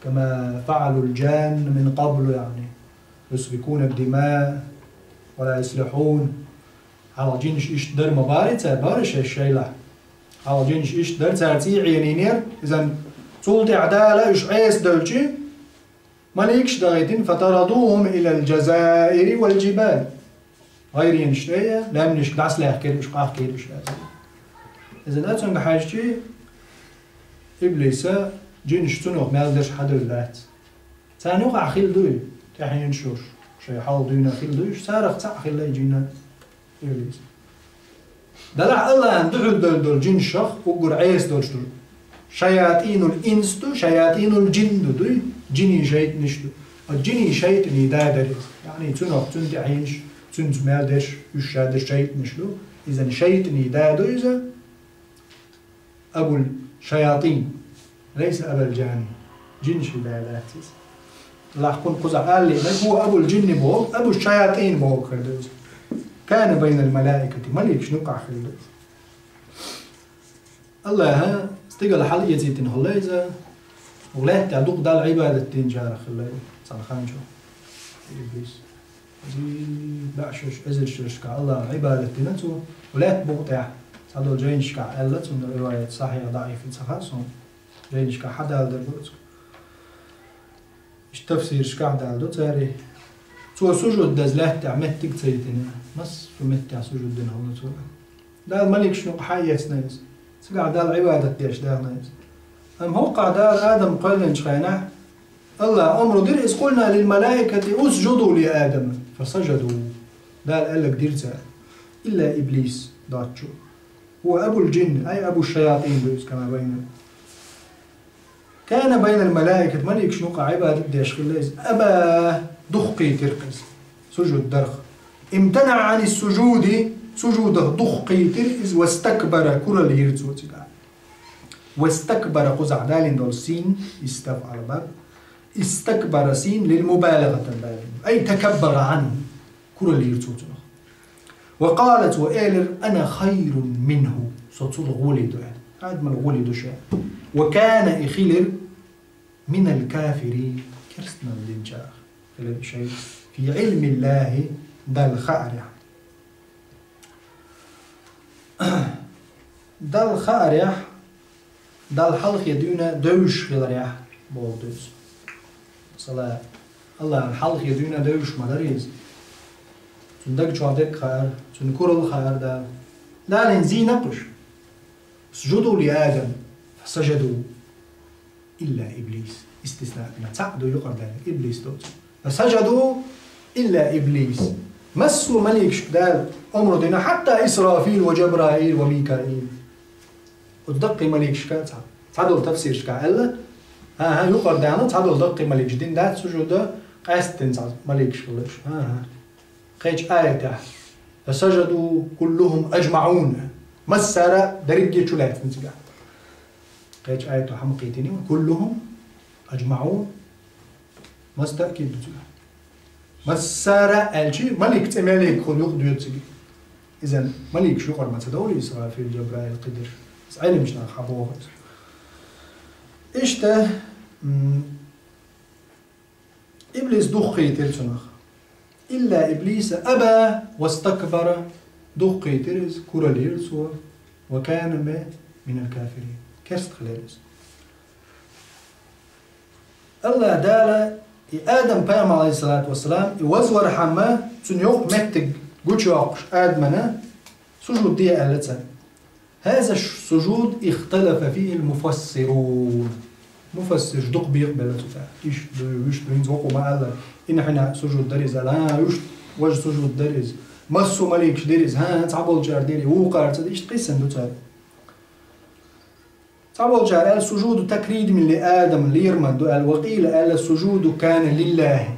كما فعل الجان من قبل», яъни, «يسفكون الدماء ولا يصلحون». Хьалха джинаш иштта дара ма бара цара, бара шаьш шайлахь. Хьалха джинаш иштта дара, цара цӀий Ӏенийнера, иза цул тӀаьхьа Дала уьш Ӏеса девлча, маликаш дахийтина: «فتردوهم إلى الجزائر والجبال». ГӀайренаш тӀе, лаьмнашка дӀасалаьхкира уьш, къахкийра уьш аьлла. Иза цуьнга хьаьжча, иблиса, джинаш цунах мел дерш хьадуьйла лаьцна. Царна юкъахь хилла дуй, тӀаьхьенаш йолуш, шайн хьалха дуьйна хилла дуй, уьш царах цхьаъ хилла и джинна иблис. Делахь Аллахьан дуьхьал долу долу джинашах уггар Ӏеса долуш ду. ШаятӀинул инс ду, шаятӀинул джин ду, дуй? Джинийн шайтӀанаш ду. Оцу джинийн шайтӀанийн да дара иза. Яъни, цунах, цуьнан тӀаьхьенаш, цуьнца мел дерш, уьш шадерш шайтӀанаш ду. Иза шайтӀанийн да ду иза. Абул шаятӀин. Лайса абал джани. Джинашийн да дац иза. Лахкун кхузахь алле, хӀу абул джинни боху, абу шаятӀин боху хир ду иза. Кана байнал малаикати, маликаш нукъахь хир ду иза. Аллаха стигала хьала эцийтина хилла иза, лаьтта тӀехь дукха Далла Ӏибадат динчарах хилла иза, цхьана хан чу. Иблис. Зи баьӀ шераш, эзар шерашкахь Аллахьан Ӏибадат дина цо, лаьтта букъа тӀехь. Цхьадолу жайнашкахь аьлла, цунна риваят сахьихь, даӀиф ца хаьа суна. Жайнашкахь хьадала дара бу иза. Иштта тафсирашкахь далла ду цара. Цо сужуд даза лаьттахь меттиг ца йитина. Массо а меттехь сужуд дина хилла цо. Дала маликаш юкъа хьаэцна иза. Цигахь Далла Ӏибадат деш даьхна иза. Амма хӀокхахь Дала Адам кхоьллинчу хенахь, Аллаха омра дира иза: «Къулна лил малаикати усжуду ли Адама, фасажаду». Дала аьлларг дира цара. Илла Иблис доцчу. Хува абул джин, ай абу шаятин ду иза, кама байна. Кана байнал малаикат, маликаш юкъа Ӏибадат деш хилла иза. Аба, духкхийтира иза. Сужуд дарх. Имтана ани сужуди, сужудах духкхийтира иза, вастакбара, куралла йира цо цигахь. Вастакбара кхузахь далийна долу син, истаф албаб. Истакбара син лил мубалагъатан далийна. Ай такаббара анху. Куралла йира цо цунах. Ва къала, цо элира: «Ана хайрун минху», со цул гӀоле ду аьлла. Адамал гӀоле ду ша. Ва кана, и хилира, минал кафирин, керстанал динчарах хилира шайн, фи Ӏилмиллахи, Далла хаарехь. Далла хаарехь, Далла хьалхе дуьйна девзаш хиларехь боху иза. Масала, Аллахьан хьалхе дуьйна девзаш ма дара иза. Цуьнан даг чохь дерг хаьара, цуьнан куралла хаьара Дала. Далийна зийна кхуьш. «Сужуду ли Адам, фасажаду». Илла Иблис. Истисна бина. Цхьаъ ду юкъара даьлла. Иблис доцу. Фасажаду илла Иблис. Массо а маликашка Дала омра дина, хьатта Исрафил ва Жабраил ва Микаил. Оцу даккхий маликашка цхьа. Цхьадолу тафсирашка аьлла. ХӀан-хӀа, юкъара даьлла, цхьадолу даккхий маликаш дина дац сужуда, къаьсттина цхьа маликаш хилла уьш. ХӀан-хӀа. Кхечу аятехь: «Фасажаду куллухум аджмаун». Массара дерриге чу лаьцна цигахь. Кхечу аято хьан кхийтина: «Куллухум», «аджмаун». Мас таъкид ду цигахь. Массара аьлчи, малик цӀе мел йолу юкъа доьду цига. Иза маликаш юкъара ма ца довлу Исрафил, Жабраил, кхидерш. Иза Ӏилманчу наха хьан боху иза. Иштта, м, Иблис духкхийтира цунах. Илла Иблиса аба вастакбара, духкхийтира иза, куралла йира цо, ва кана ме минал кафирин. Керста хилира иза. Аллаха Дала и Адам пайхамар, алейхиссалату вассалам, и вазвархьама, цуьнан йоккха меттиг гучуйоккхуш Адамана, сужуд де аьлла царна. هذا السجود اختلف فيه المفسرون. Муфассираш дукха бекъабелла цу тӀа. Иштта ду, вуьшта ду, хӀинца вокхо ма аьллара, инхьина сужуд дара иза, а, вуьшта важа сужуд дара иза. Массо а маликаш дира иза, хӀа, цхьаболчара дира, вукхара ца дира, иштта кхийсина ду цара. Цхьаболчара аьлла, сужуду такримин ли Адам, лерман ду аьлла, ва къийла аьлла, сужуду кана лиллахи.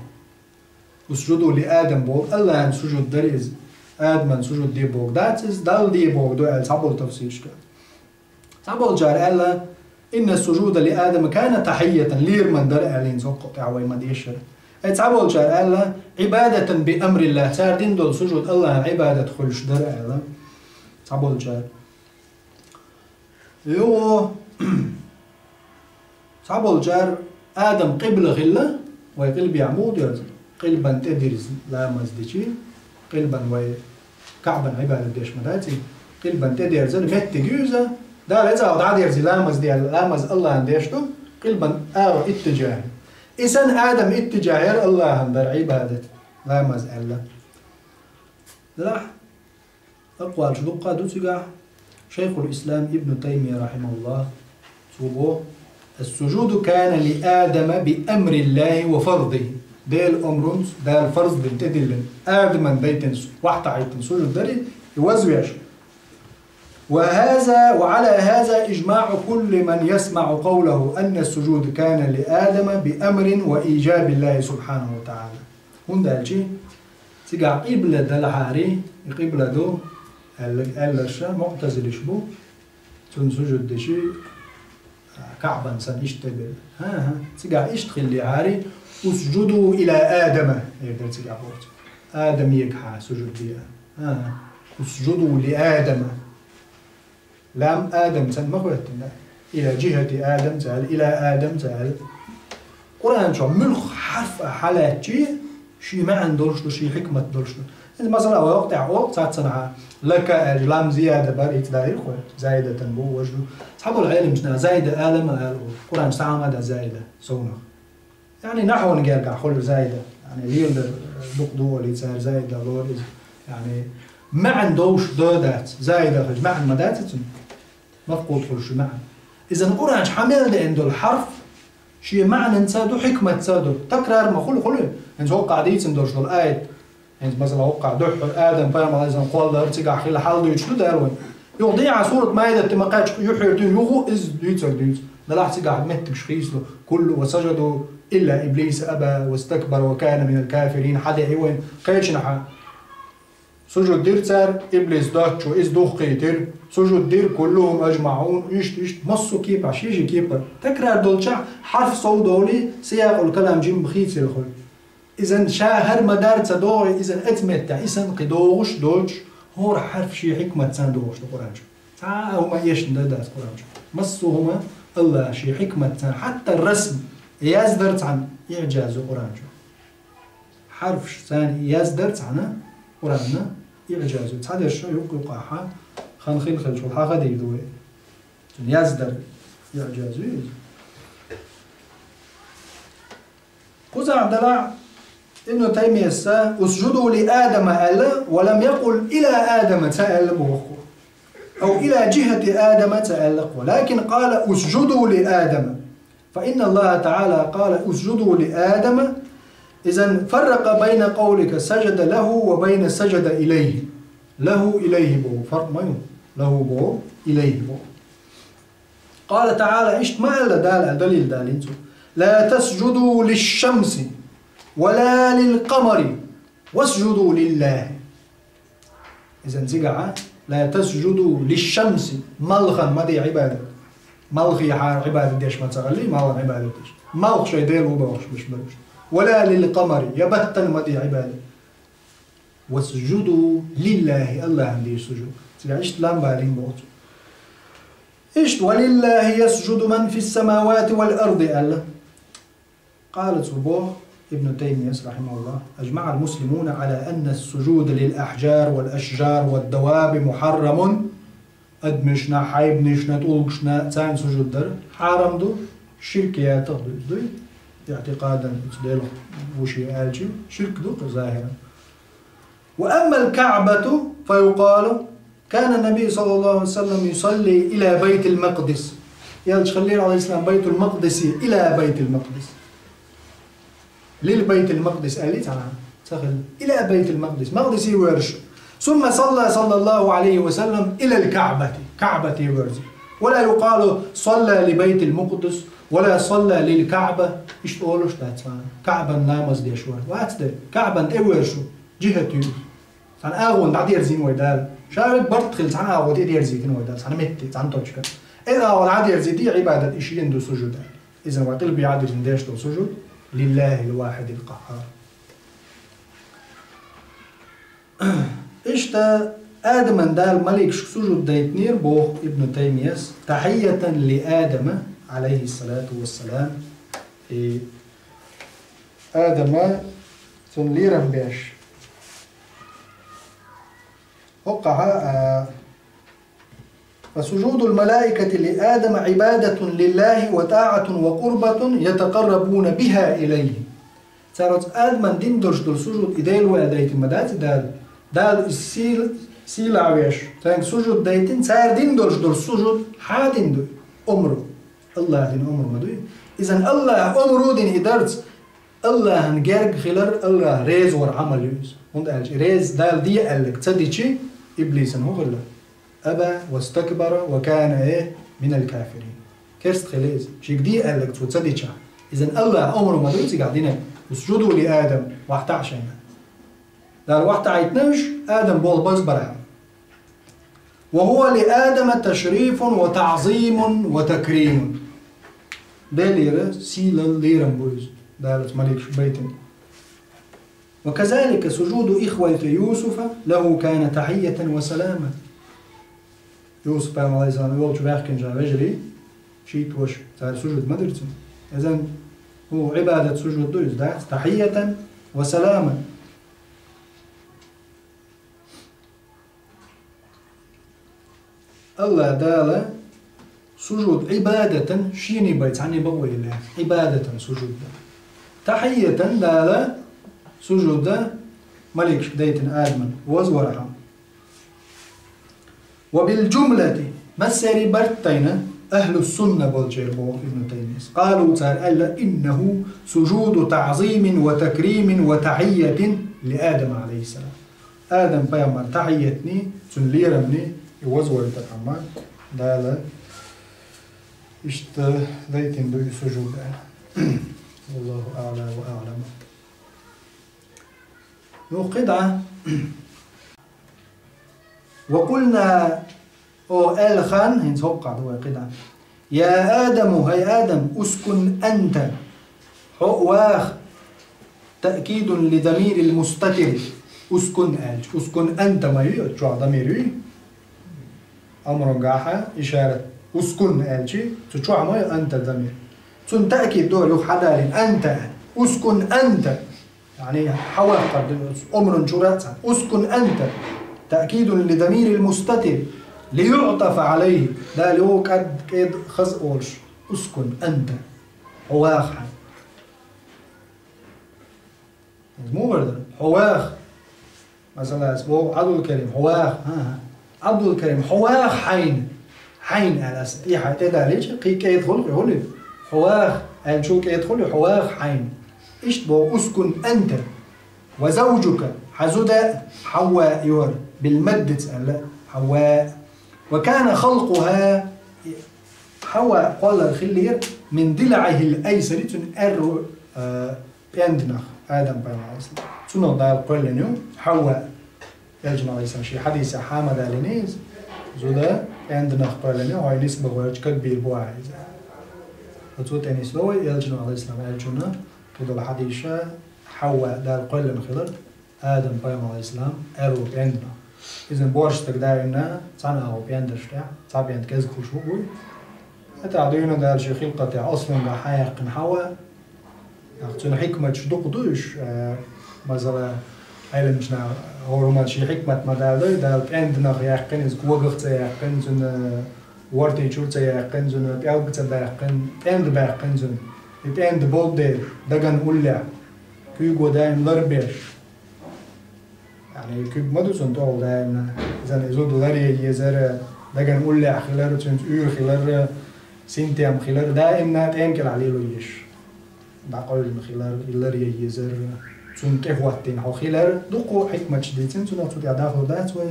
Усжуду ли Адам боху, Аллахьан сужуд дара иза. Адаман сужуд де боху дац иза, Далла де боху ду аьлла, цхьаболу тафсирашка. Цхьаболчара аьлла, инна сужуда ли Адама кана тахьийятан, лерман дара аьлла, хӀинца хӀокху тӀехь вай ма дешара. Ай цхьаболчара аьлла, Ӏибадатан би амриллах, цара дина долу сужуд Аллахьан Ӏибадат хуьлуш дара аьлла. Цхьаболчара. Юо, цхьаболчара Адам къибла хилла, вай къилбехь муха дерза? Къилбан тӀедирза ламаз дичи, къилбан вай Каъбан Ӏибадат деш ма дац и, къилбан тӀедерзар меттиг ю иза, Дала иза дӀадерзи ламаз де, ламаз Аллахьан деш ду, къилбан агӀо иттижахь. И санна Адам иттижахь яра Аллахьан дара Ӏибадат, ламаз аьлла. Делахь, акъвалаш дуккха ду цигахь. Шайхул-Ислам Ибн Таймия, рахьимахуллах, цо боху: «Ас-сужуду кана ли Адама би амриллахи ва фардихи». Делан омрунца, Дала фарз дина, тӀедиллина, Адаман дайтина, вахтахьийтина сужуд дари, и вазвеш. «Ва хаза, ва ала хаза ижмаъу кулли ман ясмаъу къавлаху анна ас-сужуду кана ли Адама би амрин ва ижабиллахи субхьанаху ва тагӀала». ХӀунда аьлча, цигахь къибла далахьари, и къибла ду, аьлла, аьлларша, муътазилиш бу, цунна сужуд деши, а, Каъбан санна иштта бер. ХӀан-хӀа, цигахь иштта хиллехьари, «Усжуду ила Адама», эр дара цигахь боху. Адамегахьа сужуд де. ХӀан-хӀа, «Усжуду ли Адама». Лам Адам цан ма хоьттина. Ила жихати Адам ца аьлла, ила Адам ца аьлла. Къуръан чохь муьлхха хьарф а хьалаьттачи, шен маьӀна долуш ду, шен хьикмат долуш ду. ХӀинца, масала, вай вакъ тӀехь олу цхьаццанхьа, лака аьлча, лам зияда бар, ица даийра хой. Заидатан бу, важа ду. Цхьаболу Ӏеламчу наха заида ала ма ала олу. Къуръан чу цхьа а ма дан заида, совнах. Яъни нахьван гергахь хуьлу заида. Яъни леладар дукха ду олий цара заида лору иза. Яъни маьӀна довш до дац. Заида хилча маьӀна ма дац иза цуьнан. Мафкъуд хуьлу шен маьӀна. Иза Къуръан чу хьан мел деана долу хьарф, шен маьӀнанца а ду, хьикматца а ду. Такрар ма хуьлу, хуьлу. ХӀинца хӀокхахь дийцина долуш долу аят. ХӀинца, масала, хӀокхахь дуьххьара Адам пайхамар иза кхоллар, цигахь хилла хьал дуьйцуш ду Дала вайн. Юха дехьа сурат Маидат тӀе ма кхаьчча, юьхьера дуьйна юха иза дуьйцург дуьйцу. Делахь цигахь меттигаш хийцалу. Куллу ва сажаду илла иблиса аба вастакбара ва кана минал кафирин. Хьан деи вайн кхечанхьа. Сужуд дира цара, иблис доцчо, иза духкхийтира. Сужуд дира куллухум ажмаӀун. Иштта, иштта, массо а кепахь, ши-ши кепара. Такрар долчохь, хьарф сов долий, сиякъул калам жимма хийцира хуьлу. Изан ша хӀара ма-дарра ца догӀий, изан оцу меттехь, и санна кхин догӀуш доцуш, хӀора хьарф шен хьикматца догӀуш ду Къуръан чу. Цхьа а хӀума эшна дан дац Къуръан чу. Массо а хӀума Аллаха шен хьикматца, хьатта расм, яздар цхьана иӀжаз ю Къуръан чу. Хьарфаш царна яздар цхьана Къуръанна иӀжаз ю. Цхьадерш юккъе-юккъехьа хан хилла хилча хьахадийр ду вай. Цунна яздар иӀжаз ю иза. Кхузахь делахь Ибн Таймияс: «Усжуду ли Адама», аьлла, «ва лам якъул ила Адама», ца аьлла боху. «Ав ила жихати Адама», ца аьлла кхо. «Лакин къала: усжуду ли Адама. Фа инна Аллаха Таала къала: усжуду ли Адама». Изан фаррака байна къавлика сажада лаху ва байна сажада илайхи. Лаху илайхи боху. Фаркъ ма ю. Лаху боху, илайхи боху. Къала Таала, иштта ма аьлла Дала, далил далийна цо: «Ла тасжуду лишшамси ва ла лилкъамари, васжуду лиллахи». Изан цигахьа: «Ла тасжуду лишшамси», малхан ма де Ӏибадат. Малхехьара Ӏибадат деш ма ца гӀалли, малхан Ӏибадат деш. Малх шайн Дела ву бохуш беш бараш. «Ва ла лилкъамари», я баттана ма де Ӏибадат. «Васжуду лиллахи», Аллахьан дийр сужуд. Цигахь иштта лам балийна боху цо. Иштта: «Ва лиллахи ясжуду ман фис-самавати вал арди», аьлла. Къала, цо боху, Ибн Таймияс, рахьимахуллах: «Ажмаъал муслимуна ала анна ас-сужуда лил ахьжар вал ашжар вад даваби мухьаррамун». Адамашна, хьайбанашна, тӀулгашна царна сужуд дар хьарам ду, ширкиятах ду, дуй? ИӀтикъадан оцу Делах ву шен аьлча, ширк ду кху захиран. «Ва аммал Каъбату фа юкъалу». كان النبي صلى الله عليه وسلم يصلي إلى بيت المقدس. Элча хиллера, عليه السلام, بيت المقدس, إلى بيت المقدس. للبيت المقدس аьлла ца хилла. إلى بيت المقدس. Макъдисе верза. ثم صلى صلى الله عليه وسلم إلى الكعبة. КаӀбате верза. ولا يقال صلى لبيت المقدس ولا صلى للكعبة. Иштта олуш дац вайна. КаӀбан ламаз деш вар. Вац де. КаӀбан тӀе верза. ЖихӀат ю. Цхьана агӀон дӀадерзийна вай Дала. Ша вай барт хилла цхьана агӀо тӀе дерзийтина вай Дала. Цхьана метте, цхьана точка. Из агӀо дӀадерзийте, Ӏибадат и шен ду сужуд аьлла. Иза вай къилбе Ӏадирзина деш долу сужуд, لله الواحد القهار. Иштта Адаман Дала маликашка сужуд дайтинера, боху Ибн Таймияс, تحية لآدم عليه الصلاة والسلام. И Адама цунна лерам беш. ХӀокхахьа, а, فسجود الملائكة لآدم عبادة لله وطاعة وقربة يتقربون بها إليه. Цара оцу Адаман дина долуш долу сужуд и Дела ваьлла дайтина ма дац и Дала. Дала и сийла-, сийлахь веш, цаьрга сужуд дайтина, цара дина долуш долу сужуд хьан дина ду? Омру. АллахӀа дина омру ма дуй? Изан АллахӀа омру дина и дарца, АллахӀан герга хилар, АллахӀ реза вар Ӏамал ю иза. ХӀунда аьлча и реза Дала де аьлларг ца дичи, иблисан хӀун хилла? أبى واستكبر وكان إيه؟ من الكافرين. Керста хилла иза. Шега де аьлларг цо ца дичахь. Изан АллахӀа омру ма дуй цигахь динарг? اسجدوا لآدم, вахьтахь шайна. Дала вахьтахьийтина уьш, Адам болх базбархьама. وهو لآدم تشريف وتعظيم وتكريم. Делера сийлалла, лерам бу иза, Дала оцу маликашка байтина. وكذلك سجود إخوة يوسف له كان تحية وسلاما. Юсуп пайхамар, алейхиссалам, йолчу ваьхкинчу вежарий, шийтта ваша, цара сужуд ма дира цунна. Изан, хӀу, Ӏибадат сужуд ду иза, дац? تحية وسلاما. АллахӀ Дала сужуд Ӏибадатан шений бай цхьаьний бакъо йиллина, Ӏибадатан сужуд дан. Тахьийятан Дала сужуд дан маликашка дайтина Адаман вазвархьама. وبالجملة, массерий барт тайна, ахьлу сунна болчеран боху Ибн Таймияс. قالوا, цара аьлла, إنه سجود تعظيم وتكريم وتحية لآدم عليه السلام. Адам пайхамар тахьиятний, цуьнан лерамний, и вазвайтархьама Дала иштта дайтина ду и сужуд аьлла. والله أعلى وأعلم. Юха кхидӀа. وقلنا, о, аьлла хан, хӀинца хӀокхахь ду вай кхидӀа. يا آدم, хӀай Адам, اسكن أنت, хьо ваха. تأكيد للضمير المستتر. اسكن аьлча, اسكن أنت ма ю, чохь дамир ю. Амрунгахьа ишарат. اسكن аьлча, цу чохь ма ю أنت дамир. Цунна таъкид дора юха хьадалийна. أنت. اسكن أنت. Яъни, хьаваккхар ду, омрун чура а ца. اسكن أنت. تأكيد للضمير المستتر ليعطف عليه. Дала йо кӀад, кӀед хаза олуш. اسكن أنت. Хьо ваха хьайн. Иза муха вара дара? Хьо ваха. Масала, ас боху, Абдулкарим, хьо ваха. ХӀан-хӀа. Абдулкарим, хьо ваха хьайн. Хьайн аьлла ас. И хьайн тӀедалийча, кхин кӀед хуьлу, хуьлу. Хьо ваха. Аьллачул кӀед хуьлу, хьо ваха хьайн. Иштта боху, اسكن أنت وزوجك, хьан зуда, حواء йора. بالمد аьлла, حواء. وكان خلقها, Хьаваъ кхоллар хиллера من ضلعه الأيسر, цуьнан аьрру, а, пӀенднах, Адам пайхамар. Цунах Дала кхоьллина ю Хьаваъ. Элчано, алейхиссалам, шен хьадисехь хьа ма далийна иза. Зуда пӀенднах кхоьллина ю, хьо нисбахь ваьлча кагбийр бу ахьа иза. Оцу тӀе нисбо вай, Элчано, алейхиссалам, аьллачунна, кхидолу хьадисаша Хьаваъ Дала кхоьллина хилар. Адам пайхамар, алейхиссалам, аьрру пӀенднах. Иза борша стаг даимна цхьана агӀо пӀендарш тӀехь, цхьа пӀенда кӀезиг хуьлуш ву вуй. ХӀетахь дуьйна Дала шен хилкъатехь аслангахь хьаяьккхина Хьава. Ахь цуьнан хьикматаш дукха ду уьш, э, масала, Ӏеламчу наха хӀора хӀуманна шен хьикмат ма даладой, Дала пӀенднах яьккхина, иза когах ца яьккхина, цуьнан вортий чуьра ца яьккхина, цуьнан пӀелг ца баьккхина, пӀенда баьккхина цуьнан. И пӀенда болу дела, дагана уллехь, куьйго даим ларбеш. Яъни, куьг ма ду цунна тӀехула даимна. Иза зуда ларъе езар, дагана уллехь хилар, цуьнца уьйр хилар, синтем хилар, даимна тӀем кӀелахь лело езаш. ДӀакъевлина хилар, и ларъе езар, цунна тӀехӀоттийна хьо хилар, дуккха хьикматаш дийцина, цунах цу тӀехь дахлур дац вай.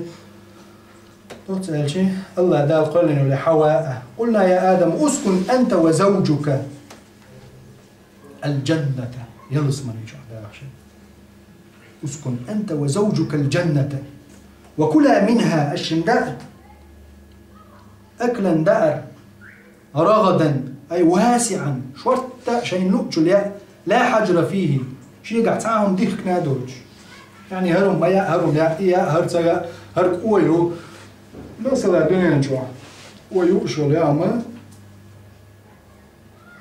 Оццу аьлча, АллахӀ Дала кхоьллина йолу Хьаваъ: «قلنا يا آدم اسكن أنت وزوجك الجنة». Ялсамани чохь даха шен. «اسكن أنت وزوجك الجنة وكلا منها», аш шина даа, «أكلا» даар, «رغدا», ай «واسعا», шортта а шайна луъучул яа, «لا حجر فيه», шегахь цхьа а хӀума дихкина а доцуш. Яъни, хӀара хӀума ма яа, хӀара хӀума яа, и яа, хӀара ца яа, хӀара кӀой ю. Масала, дуьнен чохь кӀой юуш йолу яа хӀума,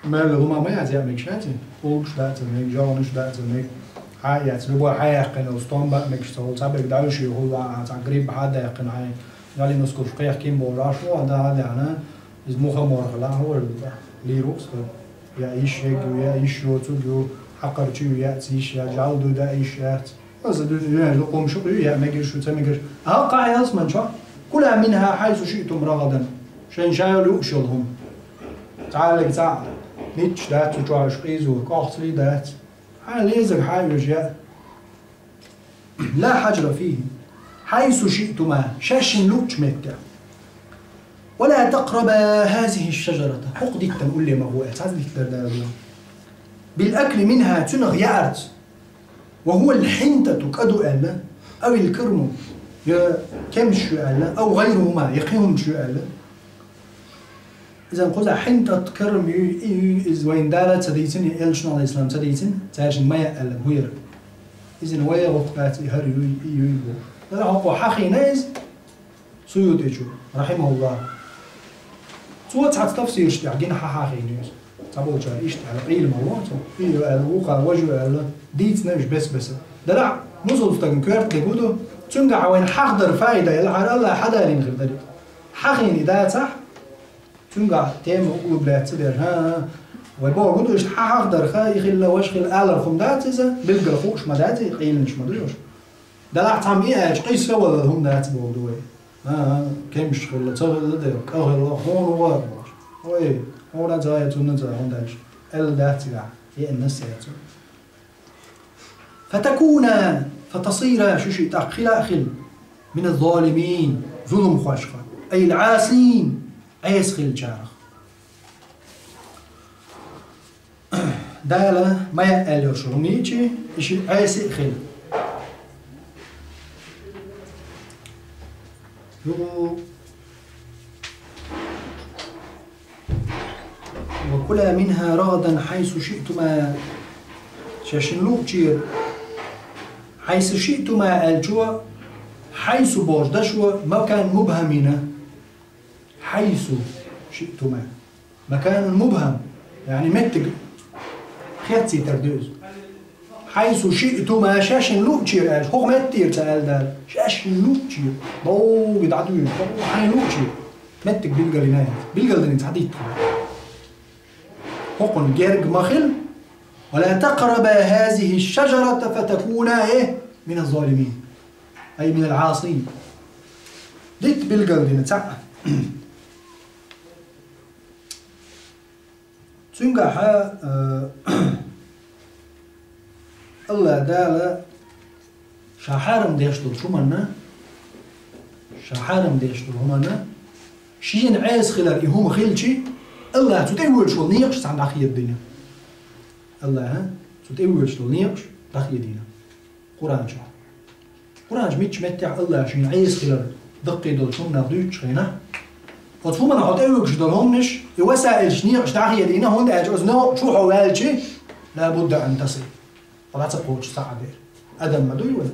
мел хӀума ма яц яа мегаш, яц и? Улгаш даа ца мега, жовнаш даа ца мега, хьа а яц, любой хьа яьккхина йолу стом баа мегаш ца волу, цхьа берг дӀаьвший хӀуллахь а, цхьа грипп хьа а даьккхина хьайн, ялин ускурш кхехкина бохураш, хӀун а дан а даьхьна, иза муха а морхалахь, хӀора лийр ву-кх сан. Я йиш ерг ю, я йиш йоцург ю, хьакхарчий ю, яц йиш яц, жӀаьла дуй даа йиш яц. Аса дуьйна юьхьанчу лукхумаш а ю, яа мегаш ю, ца мегаш. ХӀокху ялсамани чохь: «كلا منها حيث شئتم رغدا». Шайн ша йолу юуш йолу хӀума. Цхьаьллиг цхьаъ, ницкъаш дац цу чохь, уьш къийзо, кӀохцалий дац. Хьан лезаг хьан оьжу яа. «لا حجر فيه حيث شئتما», шаьшшинна луъучу меттехь. «ولا تقربا هذه الشجرة», хӀокху диттан улле ма гӀо аьлла, цхьаъ дитта дара Дала. «بالأكل منها», цуьнах яарца. «وهو الحنطة», кӀа ду аьлла, «أو الكرم», я кемсаш ю аьлла, «أو غيرهما», я кхин хӀумаш ю аьлла. Иза кхузахь хьинтӀат, карам юй, и юй, иза вайна Дала ца дийцина, я элчано, Ӏалайхиссалам, ца дийцина, цаьршинна ма яа аьлла, хӀун яра? Иза вай гӀуллакх дац, и хӀара юй, и юй бохуш. Дала хӀокхо хьахийна иза, Суютичо, рахьимахуллахӀ. Цо цхьацца тафсираш тӀехь гина хьан хьахийна иза. Цхьаболчара иштта аьлла, къийла ма вон цо. И ю аьлла, вукхара важа ю аьлла, дийцина уьш бес-беса. Делахь, мусул стагана коьрта дерг хӀун ду? Цуьнгахь вайна хьахдар фаида елахьара, АллахӀ хьадалийна хир дара. Хьахийна и дацахь, цуьнгахь тема углубляться дерг. ХӀан-хӀа. Вай бохург хӀун ду, иштта хьан хьахдарха, и хилла, важа хилла алар хӀума дац иза, билггал хууш ма дац, и къийланаш ма ду уьш. Делахь цхьамма и аьлча, къийса валлал хӀума дац бохург ду вай. ХӀан-хӀа, кемсаш хилла, ца хилла дера, кӀа хилла, хӀун ву гӀо а бохуш. Вай, хӀора ца яц, цунна ца яц, хӀунда аьлча аьлла дац цигахь, еана нас яц. «فتكونا», «فتصيرا», шу шиъ тӀаккха хила а хила, «من الظالمين», зуламхошха, «أي العاصين», Ӏеса хиллачарах. Дала ма яа аьлла йолуш хӀума йичи, и шиъ Ӏеса а хила. Югу «وكلا منها رغدا حيث شئتما». Шаьшшинна луъучера, «حيث شئتما» аьллачо, «حيث» бохуш дашо макан мубхьам йина. «حيث شئتما». Маканун мубхьам, яъни меттиг хеццийтар ду иза. «حيث شئتما», шаьшшинна луъучера аьлча, хӀокху меттера ца аьлла Дала. Шаьшшинна луъучера. Бовга дӀадуьйна, бовга хьайн луъучера. Меттиг билгалйина, билгалдина цхьа дитт хир. ХӀокхунна герга ма хила, «ولا تقربا هذه الشجرة فتكونا من الظالمين». «أي من العاصين». Дитт билгалдина цхьаъ. Цуьнгахьа, э, АллахӀ Дала Ша хьарам деш долчу хӀуманна, ша хьарам деш долу хӀуманна, шена Ӏеса хилар и хӀума хилчи, АллахӀа цу тӀе воьдуш волу некъаш цхьаьна дӀахедадина. АллахӀа цу тӀе воьдуш долу некъаш дӀахедийна. Къуръан чохь. Къуръан чохь мичча меттехь АллахӀа шена Ӏеса хилар даккхий долчу хӀуманах дуьйцучу хенахь, оцу хӀуманах хьо тӀе воьдуш долу хӀуманаш, и васаилаш некъаш дӀахедийна, хӀунда аьлча оцу некъа чу хьо ваьлчи, ла будда ан тасил. Ла ца кхочуш ца Ӏа дера. Адам ма дуй вай?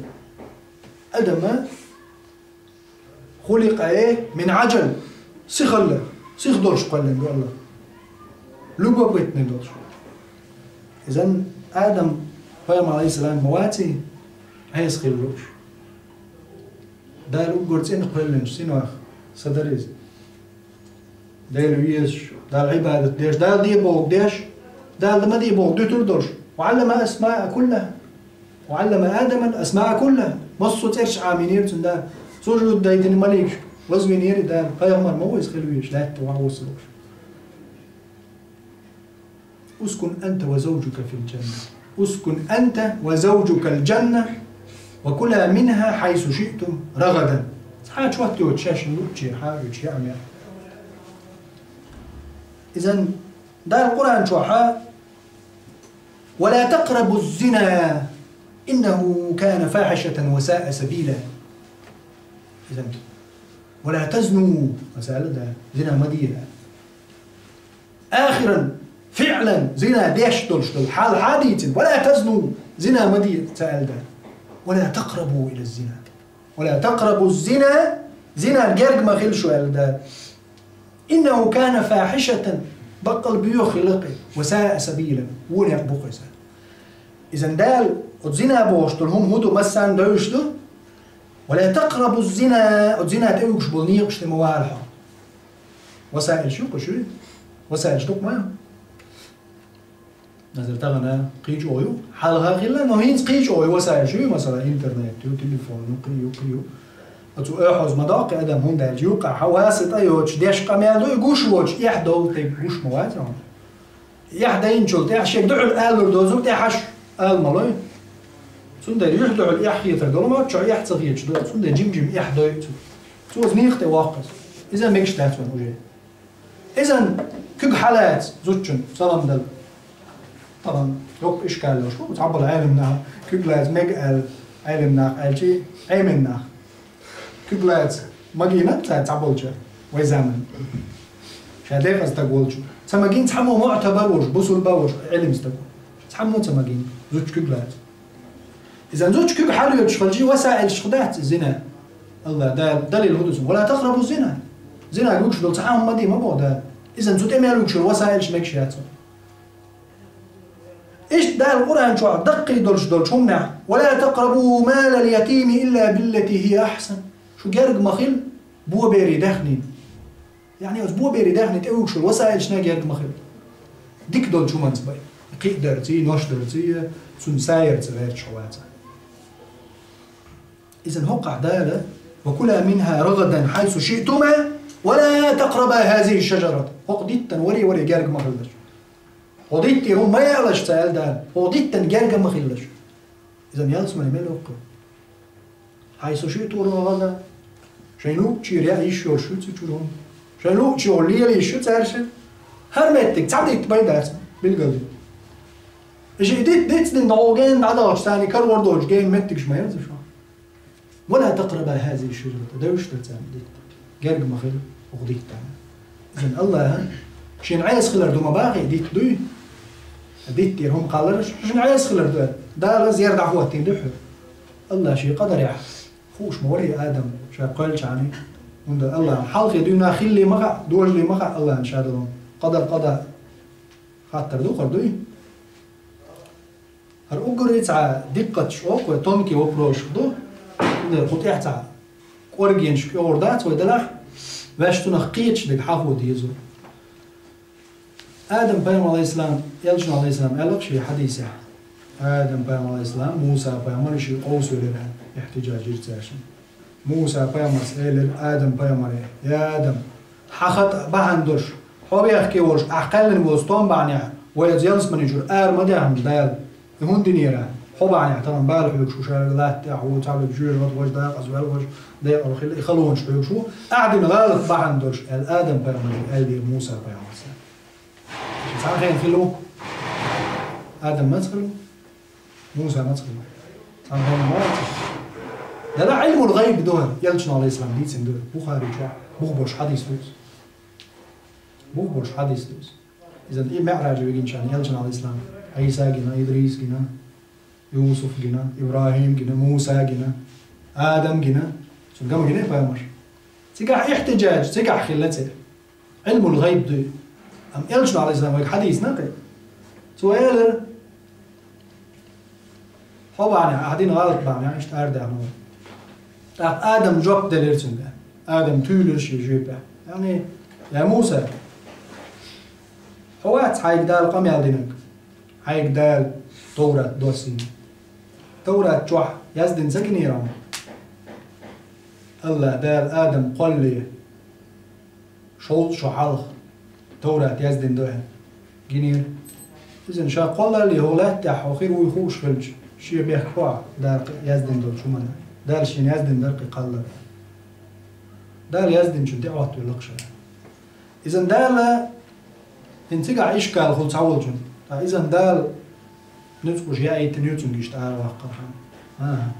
Адам хуликъа мин Ӏаджал. Сихалла, сих долуш кхоьллина ду АллахӀа. Любопытный долуш. Иза Адам пайхамар, алейхиссалам, ма ваций, Ӏеса хила лууш. Дала уггар цӀена кхоьллинчу синех са дара иза. Дела везаш, Далла Ӏибадат деш, Далла де бохург деш, Далла ма де бохург дуьтур долуш. «Ва Ӏаллама асмаа куллаха». وعلم آدم الأسماء كلها. Массо а цӀераш Ӏамийнера цунна Дала. Сужуд дайтина маликашка вазвийнера Дала. Пайхамар ма ву иза хила везаш, лаьтта вахь вусалуш. اسكن أنت وزوجك في الجنة. اسكن أنت وزوجك الجنة وكلا منها حيث شئتم رغدا. Цхьа чот йоцуш шаьш лууччера хьа а йоцуш яа мех. Изан Дала Къуръан чохьа: ولا تقربوا الزنا إنه كان فاحشة وساء سبيلا. Изан ولا تزنوا, масала да, зина ма дийра. آخرا فعلا, зина деш долуш долу хьал хьадийцина. ولا تزنوا, зина ма дийра, ца аьлла да. ولا تقربوا إلى الزنا. ولا تقربوا الزنا, зинан герга ма хила шу аьлла да. إنه كان فاحشة, баккъал боьха хила кхин, وساء سبيلا, вон некъ бу кхуза. Изан Дала оцу зина бохуш долу хӀума хӀун ду, массарна девзаш ду? ولا تقربوا الزنا, оцу зина тӀе уьгуш болу некъаш тӀе ма вала хьо. Васаилаш ю кху шуьйра? Васаилаш дукха ма ю? Назар тахана кхечу ю. Хьалха хилла, но хӀинца кхечу ю васаилаш ю, масала, интернет ю, телефон ю, кхин ю, кхин ю. Оцу оьхьаза ма доккху адам, хӀунда аьлча юккъахь хьан васита йоцуш деш къамел ду, и гуш воцуш, эхь долу тӀе гуш ма вац хьуна. Эхь дайначул тӀаьхьа шега дуьхьал алур дозу, тӀе хьаш ала ма лой. Цундела юьхь дуьхьал эхь хетар долу ма, чо эхь ца хеташ ду, цундела жим-жим эхь дой цу. Цо иза мех тӀе воккху иза. Иза мегаш дац вайн уже. Изан куьг хьалаца зудчун салам дала. Тахана доккха ишкал йолуш бу, цхьаболу Ӏелам нах куьг лаца мега аьлла, Ӏелам нах аьлчи, Ӏемин нах. Куьг лаца магийна цара цхьаболчара вай заман. Ша декъаза стаг волчу. Ца магийна цхьаммо муътабар волуш, бусулба волуш, Ӏелим стаг. Цхьаммо ца магийна, зудчу куьг лаца. Изан зудчу куьг хьалоьцуш хилчи, васаилаш дац иза зина. Алла Дала далил хӀун ду цунна? ولا تقربوا الزنا. Зина гуш долу цхьа хӀума ма ди ма боху Дала. Изан цу тӀе мел гуш йолу васаилаш мегаш яц. Иштта Дала Къуръан чохь даккхий долуш долчу хӀуманехь: ولا تقربوا مال اليتيم إلا بالتي هي أحسن. Шу герга ма хила боберийн даьхнийн. Яъни оцу боберийн даьхнийн тӀе уьгуш йолу васаилашна герга ма хила. Дика долчу хӀуманца бай. Кхиъ дарций, нош дарций, цунна са ярца гӀерташ хьо ваца. Изан хӀокхахь Дала: وكلا منها رغدا حيث شئتما ولا تقربا هذه الشجرة. ХӀокху диттан варе-варе герга ма хилалаш. ХӀокху диттера хӀума ма яалаш, ца аьлла Дала, хӀокху диттан герга ма хилалаш. Изан ялсамане мел воккху. حيث شئتما رغدا. Шайн луъучуьра яа йиш йолуш ю цу чуьра хӀума. Шайн луъучу йолу лела йиш ю цаьршинна. ХӀара меттиг цхьа дитт бай дац, билгал ду. И шиъ дитт дицдина дӀогӀу гена дӀадахча царний карор долчу гена меттигаш ма яза шу. ولا تقربا هذه الشجرة. Девзаш дара царна дитт. Герга ма хила хӀокху диттана. Изан Аллаха шена Ӏеса хилар ду ма бахий, дитт дуй? Диттера хӀума кхаллараш, шена Ӏеса хилар ду. Дала зер дӀахӀоттийна ду хьуьра. Аллаха шен къадарехь хууш ма варий Адам ша кхоьллинчу хенахь. ХӀунда Аллаха хьалхе дуьйна хилли ма хаьа, дожалли ма хаьа Аллахан ша долу. Къадар къада хаттар ду хӀара дуй? ХӀара уггаре цхьа диккхаташ окху вай, тонкий вопросаш ду. ХӀунда кху тӀехь цхьа кӀоргенаш кӀогӀур дац вай делахь, ваьш цунах кхеташ дерг хьахо деза. Адам пайхамар алейхиссалам, элчано алейхиссалам аьлла шен хьадисехь. Адам пайхамар алейхиссалам, Муса пайхамар шен къовсавелира, ихтиджаж йира цаьршинна. Муса пайхамарс элира Адам пайхамаре: «Я Адам, хьан хатӀа бахьана долуш, хьо бехке волуш, ахь кхаьллина волу стом бахьанехь, вай оцу ялсамани чуьра ара ма даьхна Дала. И хӀунда динера? Хьо бахьанехь тахана бала хьоьгуш ву, ша латта тӀехь ву, цхьаберш жоьжахати важа, дакъаза ваьлла важа, декъала хилла, и халонаш хьоьгуш ву. Ахь дина гӀалат бахьана долуш», — аьлла Адам пайхамаре аьллера Муса пайхамарс. Цхьана хенахь хилла ву? Адам маца хилла ву? Муса маца хилла? Цхьана хенахь ма вац. Дала Ӏилмул гӀайб ду хӀара, элчано алейхиссалам дийцина ду, Бухари чохь бух болуш хьадис ду иза. Бух болуш хьадис ду иза. Иза и МиӀраже вигинчарна элчано алейхиссалам Ӏийса гина, Идрис гина, Юсуф гина, ИбрахӀим гина, Муса гина, Адам гина. Цуьнан гама гина пайхамарш. Цигахь ихтиджаж, цигахь хилла церан. Ӏилмул гӀайб ду. Амма элчано алейхиссалам вайга хьадийцина кхин. Цо элира: «Хьо бахьанехь, ахь дина гӀалат бахьанехь, иштта арадаьхна ву». ТӀаккха Адам жоп делира цуьнга. Адам туьйлира шен жоьпехь. Яъни: «Я Муса, хьо вац хьайга Дала къамел динарг? Хьайга Дала Товрат доссийна?» Таврат чохь яздина ца гинера хьуна? АллахӀ Дала Адам кхоллале шовзткъа шо хьалха Таврат яздина ду аьлла. Гинера. Иза ша кхоллале хӀокху лаьттахь хьо хир вуй хууш хилча, шен мехкахь Дала яздина долчу хӀуманна. Дала шена яздина дара кхин кхоллар. Дала яздинчун тӀе Ӏоттавелла-кх ша. Иза Дала, хӀинца цигахь ишкал хуьлу цхьаволчунна. Ткъа иза Дала нуьцкъаш яийтина ю цуьнга иштта араваккхархьама. ХӀан-хӀа.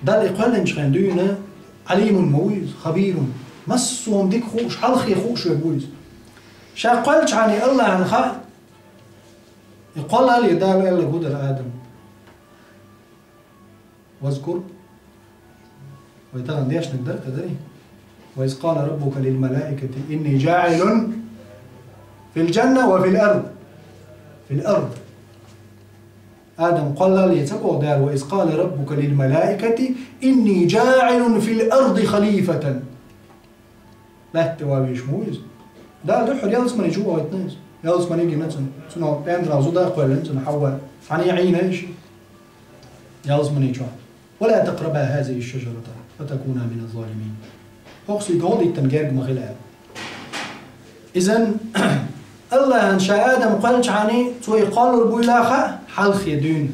Дала и кхоьллинчу хенахь дуьйна Ӏалимун ма ву иза, хабирун. Массо а дика хууш, хьалхе хууш верг ву иза. Ша кхоьллинчхьана АллахӀана хаьа, и кхоллале Дала аьлларг хӀун дара Адамна. Вазкур. Вай тахана дешнарг дара, кхин дарий? «Ва из къала раббука лил малаикати инни жаӀилун фил жанна ва фил ард». Фил ард. Адам кхоллале ца боху Дала: «Ва из къала раббука лил малаикати инни жаӀилун фил арди халифатан». Лаьтта тӀе ван везаш ма ву иза. Дала дуьххьара ялсамани чу вахийтина иза. Ялсамани гина цунна. Цунах пендрал зуда а кхоьллина цунна, Хьавва. Цхьаьна Ӏийна и шиъ. Ялсамани чохь. «Ва ла такърабу хазихи шажарата, фа такуна мина ззалимин». ХӀокху сийга хӀокху диттан герга ма хила аьлла. Иза АллахӀана ша Адам кхоьллинчхьана, цо и кхоллалур буйла хаьа, хьалхе дуьйна.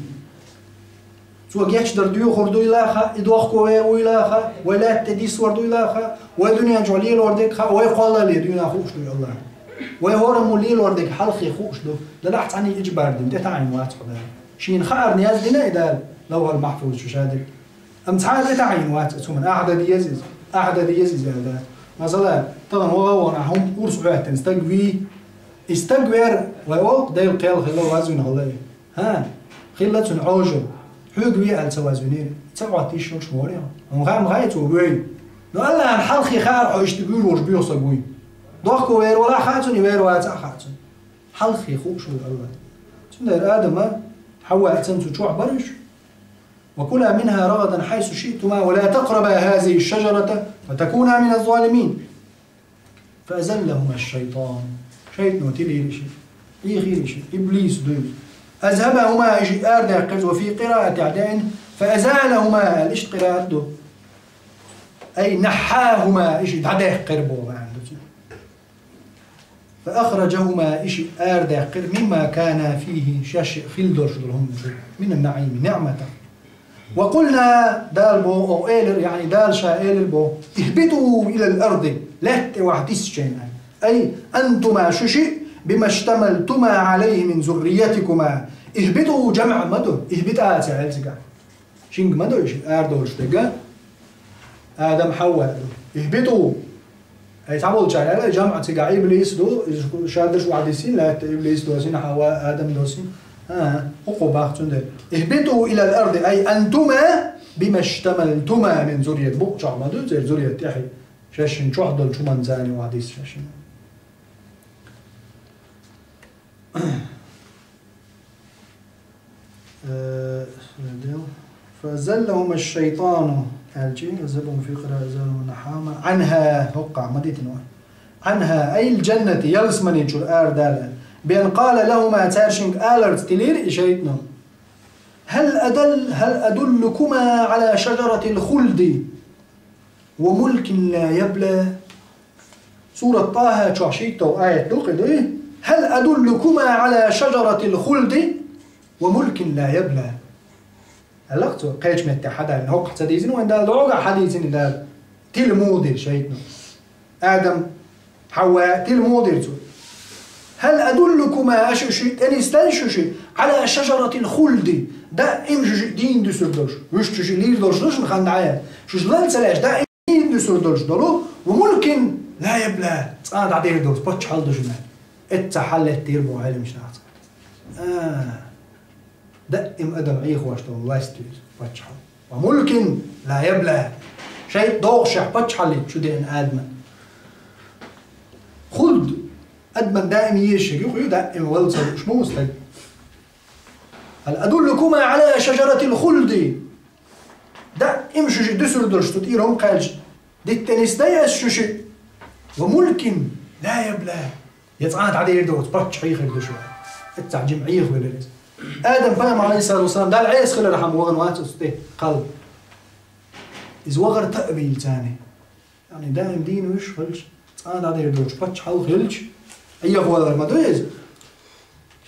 Цо гечдар доьхур дуйла хаьа, и дохко вер вуйла хаьа, вай лаьтта тӀе диссор дуйла хаьа, вай дуьнен чохь лелор дерг хаьа, вай кхоллале дуьйна хууш дуй АллахӀана. Вай хӀораммо лелор дерг хьалхе хууш ду. Делахь цхьаьна ича бардина, тӀетаӀийна вац хьо Дала. Шена хаарна яздина и Дала, Лавхьул Махьфуз чу ша дерг. Амма цхьа а тӀетаӀийна вац оцу хӀуманна, ахьа дан деза иза, ахьа дан деза иза аьлла Дала. Масала, тахана ваха а вахана, хӀума урс хьоьттина стаг вий, и стаг вер, вай олу, Делан кхел хилла вазвина хилла и. ХӀан, хилла цуьнан Ӏожалла. Хьоьга ве аьлла ца вазвинера. Ца Ӏотта йиш йолуш ма вара хьо. Хьуна хаьа ма хаьа цо вуьйр. Но АллахӀана хьалхе хаьара хьо иштта вуьйр волуш боьха стаг вуй. Дохко вер вала хаьа цунна, и вер вацахь а хаьа цунна. Хьалхе хууш ву АллахӀ. Цундела Адама, Хьавва а цуьнан цу чохь бара уьш. «Ва кула минха рагъадан хьайсу шиътума, ва ла такърабу хазихи шажарата, фа такуна мина ззалимин». «Фа азаллахума шайтан». Шайтано тилийра и шиъ. Ӏийхира и шиъ. Иблис дуьйна. «Азхьабахума», и шиъ арадаьккхира, «ва фи къираатин деана, фа азалахума», аьлла, иштта къираат ду. «Ай нахьхьахума», и шиъ дӀадаьккхира боху маьӀна ду цуьнан. «Фа ахражахума», и шиъ арадаьккхира, «мимма кана фихи», шаьш хилла долуш долу хӀуманна чу, «мина ннаӀими», ниӀматах. «Ва къулна», Дала боху, оха элира, яъни Дала ша элира боху: «Ихбиту илал арди», лаьтта тӀе вахь диссичайна. «Ай антума», шу шиъ, «бима штамалтума Ӏалайхи мин зурриятикума». «Ихбиту» жамӀ ма ду, «ихбитӀа» ца аьлла цигахь. Шинга ма ду и шиъ арадолуш дерг. Адам, Хьавва ду. «Ихбиту». Ай, цхьаболчара аьлла, жамӀ цигахь иблис ду, иза шу-, ша дерш охьадиссина, лаьтта иблис досина, Хьавва, Адам досина. ХӀан-хӀа, хӀокхо боху цундела. «Ихбиту илал арди, ай антума бима штамалтума мин зуррият». Букъ чохь ма ду, церан зуррият тӀехь. Шаьшшинна чохь долчу хӀуманца охьадисса шаьшшинна. Э, «Фа азаллахума шайтану», аьлчи, «азхьабахума фи къираатин, азалахума нахьхьахума», «Ӏанха», хӀокхахь ма дитина вай. «Ӏанха», ай, «лил жаннати», ялсамани чуьра арадала. «Би ан къала лахума», цаьршинга аларца тилийра и шайтано. «Хьал адал-, хьал адуллукума Ӏала шажаратил хулди ва мулкин ла ябла». Сурат ТӀахьа чохь шийтталгӀа аят ду кхин дуй: «Хьал адуллукума Ӏала шажаратил хулди ва мулкин ла ябла». Аьлла-кх цо, кхечу меттехь хьадаллина, хӀокхахь ца дийзина вайн Дала, догӀа хьадийцина Дала. Тила муха дира шайтано? Адам, Хьавва, тила муха дира цо? «Хьал адуллукума», аша шу тӀенисдай шу ши, «Ӏала шажаратил хулди», даим шу ши дийна дуьсур долуш, вуьш шу ши лийр долуш ду шуна хан дӀаян, шу ши лан ца лаьш, даим дийна дуьсур долуш долу, «ва мулкин ла ябла», цкъа а дӀадер доцу паччахьалла ду шуна. Эцца хьаллеттийра боху Ӏеламнаха цкъа. А, даим адам Ӏехош долу власть ду иза, паччахьалла. «Ва мулкин ла ябла». Шайтан догӀушехь паччахьаллица чу деана Адаман. Хулд, адаман даим езаш ерг ю, даим вала ца лууш ма ву стаг. «Хьал адуллукума Ӏала шажаратил хулди». Даим шу ши дуьсур долуш цу тӀера хӀума кхаьлча, дитта нисдай ас шу ши? «Ва мулкин ла ябла». Я цкъа а дӀадер доцу паччахьий хир ду шу. Эццахь жима Ӏехавелира иза. Адам пайхамар, алейхиссалату вассалам, Далла Ӏеса хилархьама вахана вац оцу тӀе кхалла. Иза вахара таъвил царна. Яъни даим дийна вуьш хилча, цкъа а дӀадер доцуш паччахьалла хилча, Ӏехавалар ма ду иза.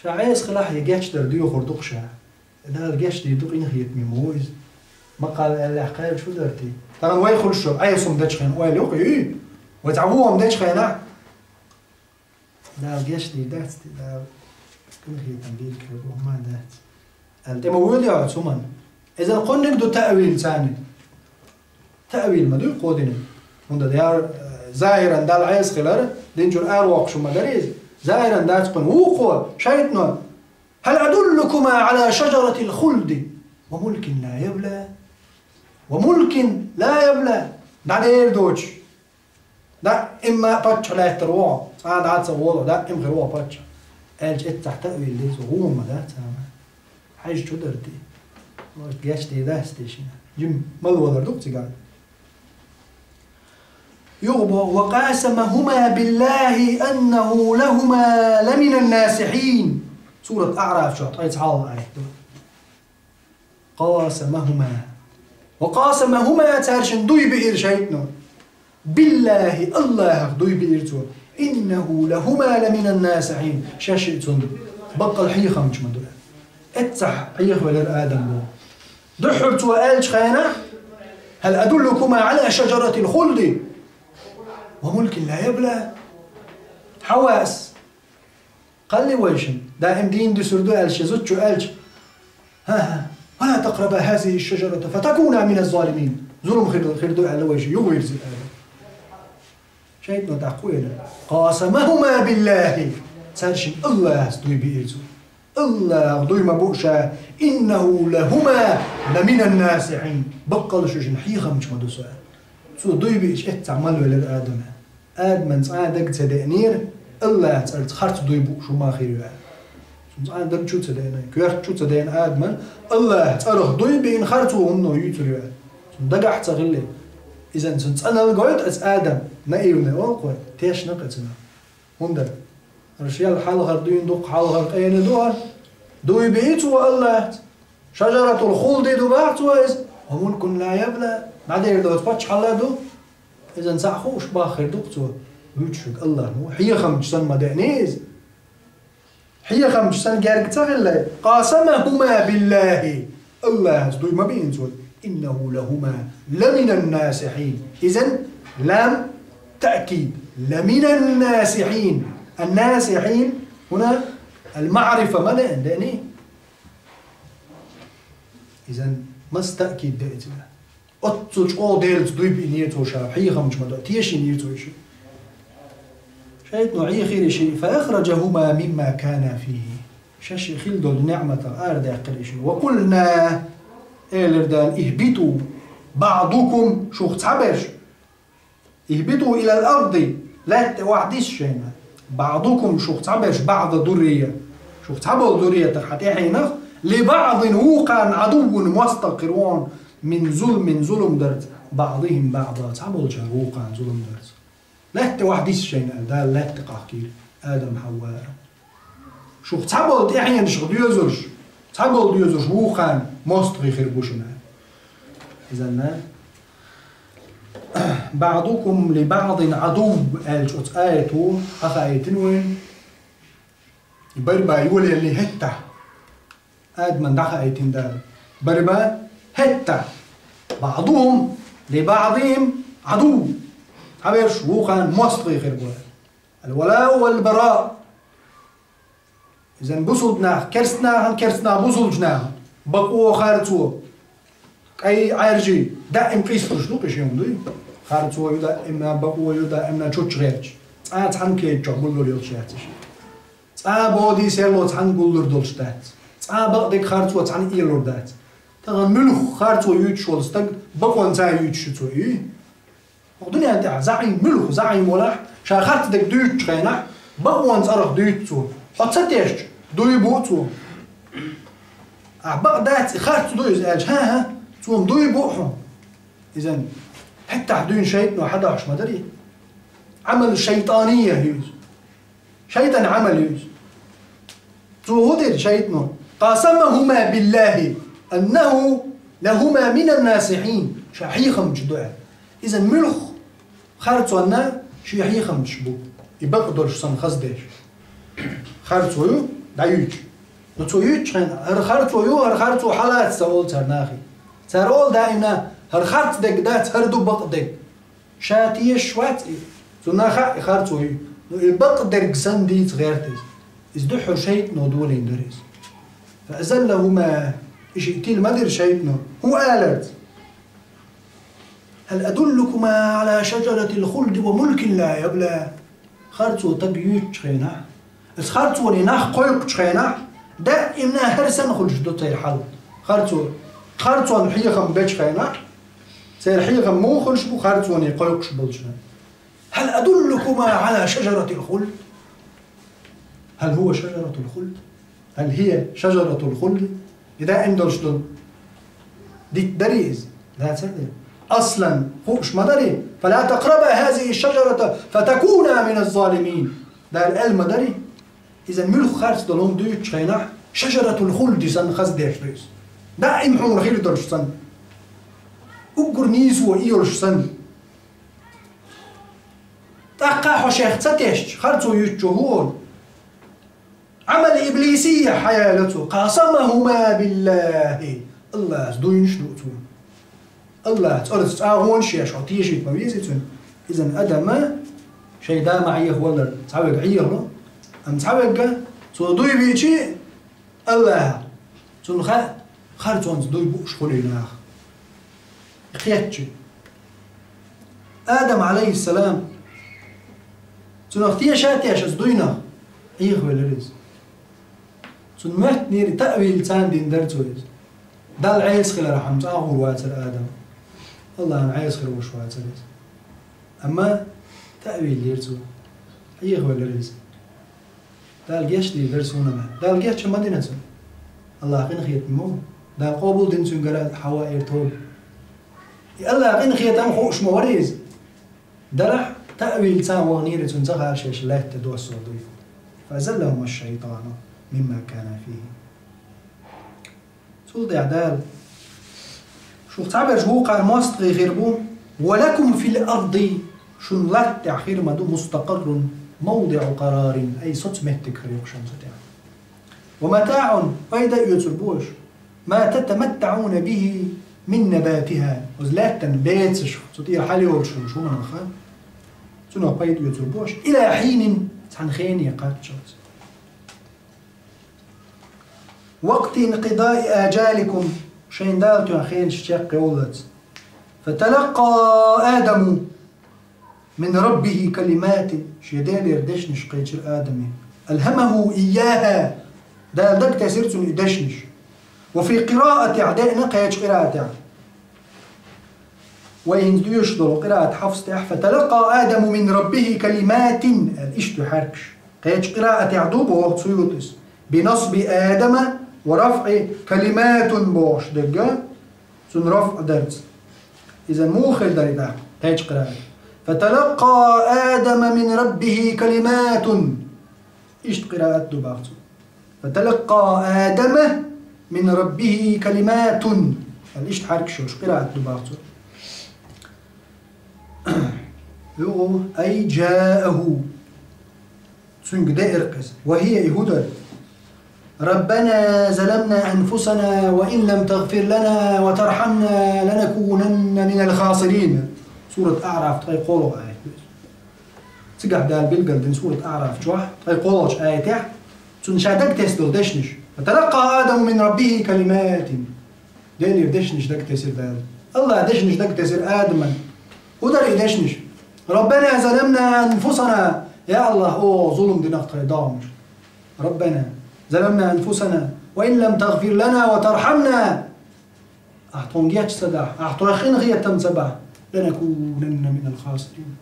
Ша Ӏеса хилахь, я гечдар доьхур ду-кх ша. Я Дала гечдийр ду, къинхетаме ма ву иза. Ма кхалла аьллехь, кхаьрдаш хӀун дара те? Тахана вай хуьлуш шу Ӏеса хӀума дечу хенахь ойла йоккху, юй? Вай цхьа вон хӀума дечу хенахь? Дала гечдийр дац те, Дала къинхетам бийриг хир бу, хӀума дац. Аьлла, тӀе ма вуьйлу хьо цу хӀуманна. Иза кхунниг ду таъвил царна. Таъвил ма дуй кхо динан. ХӀунда аьлча, э, захиран Далла Ӏеса хилар, дин чуьра аравоккхуш хӀума ма дара иза. Захиран дац кхунна. Вукхо, шайтӀано: «Хьал адуллукума Ӏала шажаратил хулди ва мулкин ла ябла? Ва мулкин ла ябла?» ДӀадер доцуш. Даима паччахь лаьттар ву хьо, цкъа а дӀа ца гӀолахь, даима хир ву хьо паччахь. Аьлча, эццахь таъвил деза, гӀо ма дац хьуна. Хьаьжча хӀун дара те? Может, гечдийр дац те шена? Жимма мала валар ду-кх цигахь. Юха боху: «Ва къасамахума биллахи аннаху лахума ламинан насихин». Сурат АӀраф чохь ткъе цхьалгӀа аят ду. «Къасамахума». «Ва къасамахума», цаьршинна дуй биира шайтӀано. «Биллахи», Аллахах дуй биира цо. «Иннаху лахума ламинан насихин». Шаьш а цунна баккъал хьехамча ма ду. Эццахь Ӏехавелира Адам боху. Дуьххьара цо аьллачу хенахь: «Хьал адуллукума Ӏала шажаратил хулди ва мулкин ла ябла?» Хьавас. Кхалли вайшинна, даим дийна дуьсур ду аьлла шен зудчо аьлча: «ХӀа-хӀа, ва ла такъраба хӀазихи шажарата фа такуна мина ззалимин». Зулам хир, хир ду аьлла вайшинна, юха вирзи аьлла. ШайтӀано тӀаккха хӀун элира? «Къасамахума биллахи». Цаьршинна Аллахьас дуй биира цо. Аллахьах дуй ма бу ша, «иннаху лахума ламинан насихин». Баккъал шуьшинна хьехамча ма ду со. Цо дуй биъча эццахь мала велира Адама. Адаман цкъа а дага ца деанера, Аллахьан цӀарца харц дуй бууш хӀума хир ю аьлла. Цунна цкъа а дага чу ца деана, коьрта чу ца деана Адаман, Аллахьан цӀарах дуй биъна харцо хӀунда юьйцур ю аьлла. Цунна дагахь ца хилла. Иза цунна цӀаналла гойту аса Адам, наивный олу кхо, тешна кхо цунах. ХӀунда? Аша ял хьалхара дуьйна дукха хьалхара къена ду аса. Дуй биъна цо Аллахьца. Шажаратул хулди ду боху цо иза. Ва мулкун ла ябла. ДӀадер доцу паччахьалла ду. Иза цхьаъ хууш баххир ду-кх цо. Вуьйцуш верг Аллахь ву. Хьехамча санна ма деана иза. Хьехамча санна герга ца хилла. Къасамахума биллахи. Аллахьца дуй ма биъна цо. «Иннаху лахума ламинан насихин». Изан лам таъкид. «Ламинан насихин». Ан-насихин хӀуна ал-маърифа ма леана, деаний? Изан мас таъкид де иза? Оццул чӀогӀа Делаца дуй биънера цо ша, хьехамча ма ду, тешийнера цо и шиъ. ШайтӀано Ӏехира и шиъ, «фа ахражахума мимма кана фихи». Шаьш хилла долу неӀматах арадаьккхира и шиъ. «Ва къулна», элира Дала, «ихбиту баъдукум», шух цхьаберш, «ихбиту илал арди», лаьтта тӀе охьадисса шайна, «баъдукум», шух цхьаберш, «баъда дуррия», шух цхьаболу дурриятах, хьан тӀаьхьенах, «ли баъдин», вукхарна, «Ӏадуввун», мостагӀа хир ву хьуна, «мин зулмин», зулам дарца, «баъдихим баъда», цхьаболчарна вукхарна зулам дарца. Лаьтта тӀе охьадисса шайна аьлла, Дала лаьтта тӀе къахкийра Адам, Хьавва. Шух цхьаболу тӀаьхьенашха доьзурш, цхьаболу доьзурш вукхарна мостагӀий хир бу шуна. Изанна, «баъдукум ли баъдин Ӏадув» аьллачу оцу аято хьахаийтина вайна. И барба йолаелли хӀеттахь. Адаман дӀахаийтина Дала. Барба хӀеттахь. «Баъдухум ли баъдихим Ӏадув». Цхьаберш вукхарна мостагӀий хир бу. Ал-валау вал-бараъ. Изан бусулба нах, керста нахана, керста нах бусулба нахана. Бакъо, харцо, кӀай, Ӏаьржий, даим къийсалуш ду-кх и шен дуй. Харцо ю даимна, бакъо ю даимна чучча гӀерташ. Цкъа цхьана кеда чохь гуллур йолуш яц и шен. Цкъа боди, серло цхьана гуллур долуш дац. Цкъа бакъдерг, харцо цхьана элур дац. Тахана муьлхха харцо юьйцуш волу стаг бакъонца юьйцуш ю цо, и? ХӀокху дуьнен тӀехь заӀим муьлха, заӀим волахь, ша харц дерг дуьйцучу хенахь, бакъонан цӀарах дуьйцу цо. Хьо ца тешча, дуй бу цо. Ахь бакъ дац, и харц ду иза аьлча, хӀан-хӀа, цо-м дуй бу хьуна. Изан хӀеттахь дуьйна шайтӀано хьадахьуш ма дарий. Ӏамал шайтӀания ю иза. ШайтӀан Ӏамал ю иза. Цо хӀун дира шайтӀано? قاسمهما بالله أنه لهما من الناصحين. Ша хьехамча ду аьлла. Иза муьлха харцонна шен хьехамчаш бу, и бакъдолуш санна хаза деш. Харцо ю, дӀаюьйцу. Ну, цо юьйцучу хенахь, хӀара харцо ю, хӀара харцо хьалаца ца олу цара нахе. Цара олу даимна, хӀара харц дерг дац, хӀара ду бакъдерг. Ша тешаш вац и. Цунна хаьа и харцо ю. Ну, и бакъдерг санна дийца гӀерта иза. Иза дуьххьара шайтӀано долийна дара иза. فأزلهما, и шиъ тила ма дира шайтӀано. ХӀун аларца? هل أدلكما على شجرة الخلد وملك لا يبلى؟ Харцо стага юьйцучу хенахь, аса харцоне нах кхойкхучу хенахь, даимна хӀара санна хуьлуш ду церан хьал. Харцо, харцонна хьехам бечу хенахь, церан хьехам муха хуьлуш бу харцоне кхойкхуш болчу хенахь? هل أدلكما على شجرة الخلد؟ هل هو شجرة الخلد؟ هل هي شجرة الخلد؟ И даим долуш долу дитт дарий иза? Дацара дера. Аслан, хууш ма дарий. فلا تقربا هذه الشجرة فتكونا من الظالمين. Дала аьлла ма дарий. Иза муьлха харц долу хӀума дуьйцучу хенахь, шажаратул хулди санна хаза деш ду иза. Даим хьуна хир долуш санна. Уггар нийсо и йолуш санна. ТӀаккха хьо шех ца тешча, харцо юьйцучо хӀун олу? Ӏамал иблисийя хьаяьлла цо, къасамахума биллахи. Аллахьца дуйнаш ду цо. Аллахьца цӀарца чӀагӀонаш еш, хьо тешийта ма везий цуьнан. Иза Адама шайн да ма Ӏехаваллара, цхьаверг Ӏехало, амма цхьаверг цо дуй вийчи, Аллахьа, цунна хаьа, харцонца дуй бууш хуьлий наха. Кхетчи. Адам, алейхиссалам, цунах теша а тешаца дуйнах, Ӏехавелира иза. Цунна моьттинера таъвил царна дина дара цо иза. Далла Ӏеса хилархьама цӀа а гӀур вацара Адам. Аллахьан Ӏеса хир вуш вацара иза. Амма таъвил лира цо. Ӏехавелира иза. Дала гечдийр дара суна ма. Дала геча ма дина цунна. Аллахь къинхетам ма ву. Дала къобал дина цуьнгара Хьава эр тоба. И Аллахь къинхетам хууш ма вара иза. Дарахь таъвил царна вахнийра цунна ца хаьа шаьш лаьтта доссор дуй. فأزلهما الشيطان مما كانا فيه. Цул тӀаьхьа Дала: «Шух цхьаберш вукхара мостагӀий хир бу, ва лакум фил арди, шун латта тӀехь хир ма ду, мустакъаррун, мавдиӀу къарарин, ай соц меттиг хир ю шуна цу тӀехь. Ва матаӀун, пайда а оьцур бу аша, ма татаматтаӀуна бихи мин набатиха, оцу лаьттан бецаш, цу тӀера хьалайолуш хӀуманах, цунах пайда оьцур бу аша, ила хьинин, цхьана хене кхаччалц». وقت انقضاء آجالكم, шайн дала тоьхна хенаш чекхйоллалц. فتلقى آدم من ربه كلمات, шен Делера дешнаш кхечира Адаме. ألهمه إياها, Дала дагатесира цунна и дешнаш. وفي قراءة, деана кхечу къираатехь. Вай хӀинца доьшуш долу къираат Хьафс тӀехь, فتلقى آدم من ربه كلمات, аьлла иштта ду хьаьркаш. Кхечу къираатехь ду боху Суютис. بنصب آدم ورفع كلمات бохуш дерг, цунна рафӀ дарца. Иза муха хир дара и тӀаккха, кхечу къираат? فتلقى آدم من ربه كلمات. Иштта къираат ду боху цо. فتلقى آدم من ربه كلمات. Аьлла иштта хьаьркаш йолуш къираат ду боху цо. Югу, أي جاءه. Цуьнга деара иза. وهي, и хӀун дара? ربنا ظلمنا أنفسنا وإن لم تغفر لنا وترحمنا لنكونن من الخاسرين. Сурат АӀраф, ткъе кхоалгӀа аят. Цигахь Дала билгалдина сурат АӀраф чохь, ткъе кхоалгӀачу аятехь, цунна ша дагатесна долу дешнаш. فتلقى آدم من ربه كلمات. Делера дешнаш дагатесира Дала. Аллахь дешнаш дагатесира Адаман. ХӀун дара и дешнаш? ربنا ظلمنا أنفسنا. Я Аллахь, о, зулам дина тхайн догӀмаш. ربنا ظلمنا أنفسنا وإن لم تغفر لنا وترحمنا. Ахь тхуна геч ца дахь, ахь тхох къинхетам ца бахь, لنكونن من الخاسرين.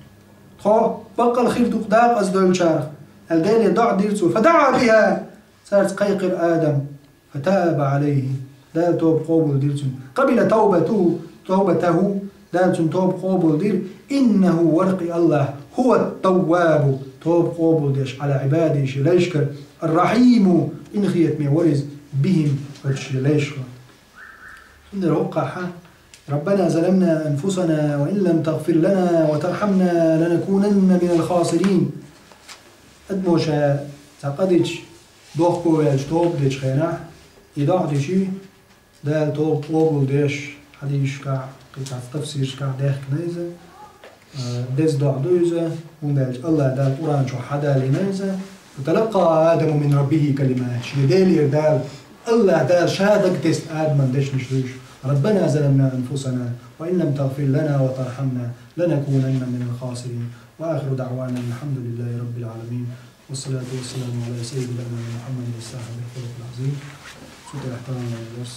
Тхо баккъал хир ду-кх дакъаза девллачарах, аьлла Деле доӀа дира цо. فدعا بها, цаьрца кхайкхира Адам. فتاب عليه, Дала тоба къобалдира цуьнан. قبل توبته, توبته, Дала цуьнан тоба къобалдира. إنه, вара-кх и Аллахь, هو التواب, тоба къобалдеш, على عباده, шен лайшкара, الرحيم, къинхетаме вара иза. بهم, оцу шен лайшка. Цундела хӀокхахь: ربنا ظلمنا أنفسنا وإن لم تغفر لنا وترحمنا لنكونن من الخاسرين. Адамо ша цхьа къа дича, дохко ваьлча тоба дечу хенахь, и доӀа дича, Дала тоба къобал деш, хьадисашкахь, кхин цхьа тафсирашкахь даьхкина иза, а, деза доӀа ду иза, хӀунда аьлча АллахӀ Дала Къуръан чохь хьадалийна иза: فتلقى آدم من ربه كلمات. Шен Делера Дала, АллахӀ Дала ша дагатесна Адамна дешнаш ду уьш: ربنا ظلمنا أنفسنا وإن لم تغفر لنا وترحمنا لنكونن من الخاسرين. وآخر دعوانا أن الحمد لله رب العالمين. والصلاة والسلام على سيد الأنام محمد صاحب الخلق العظيم. Цу тӀехь тахана дарс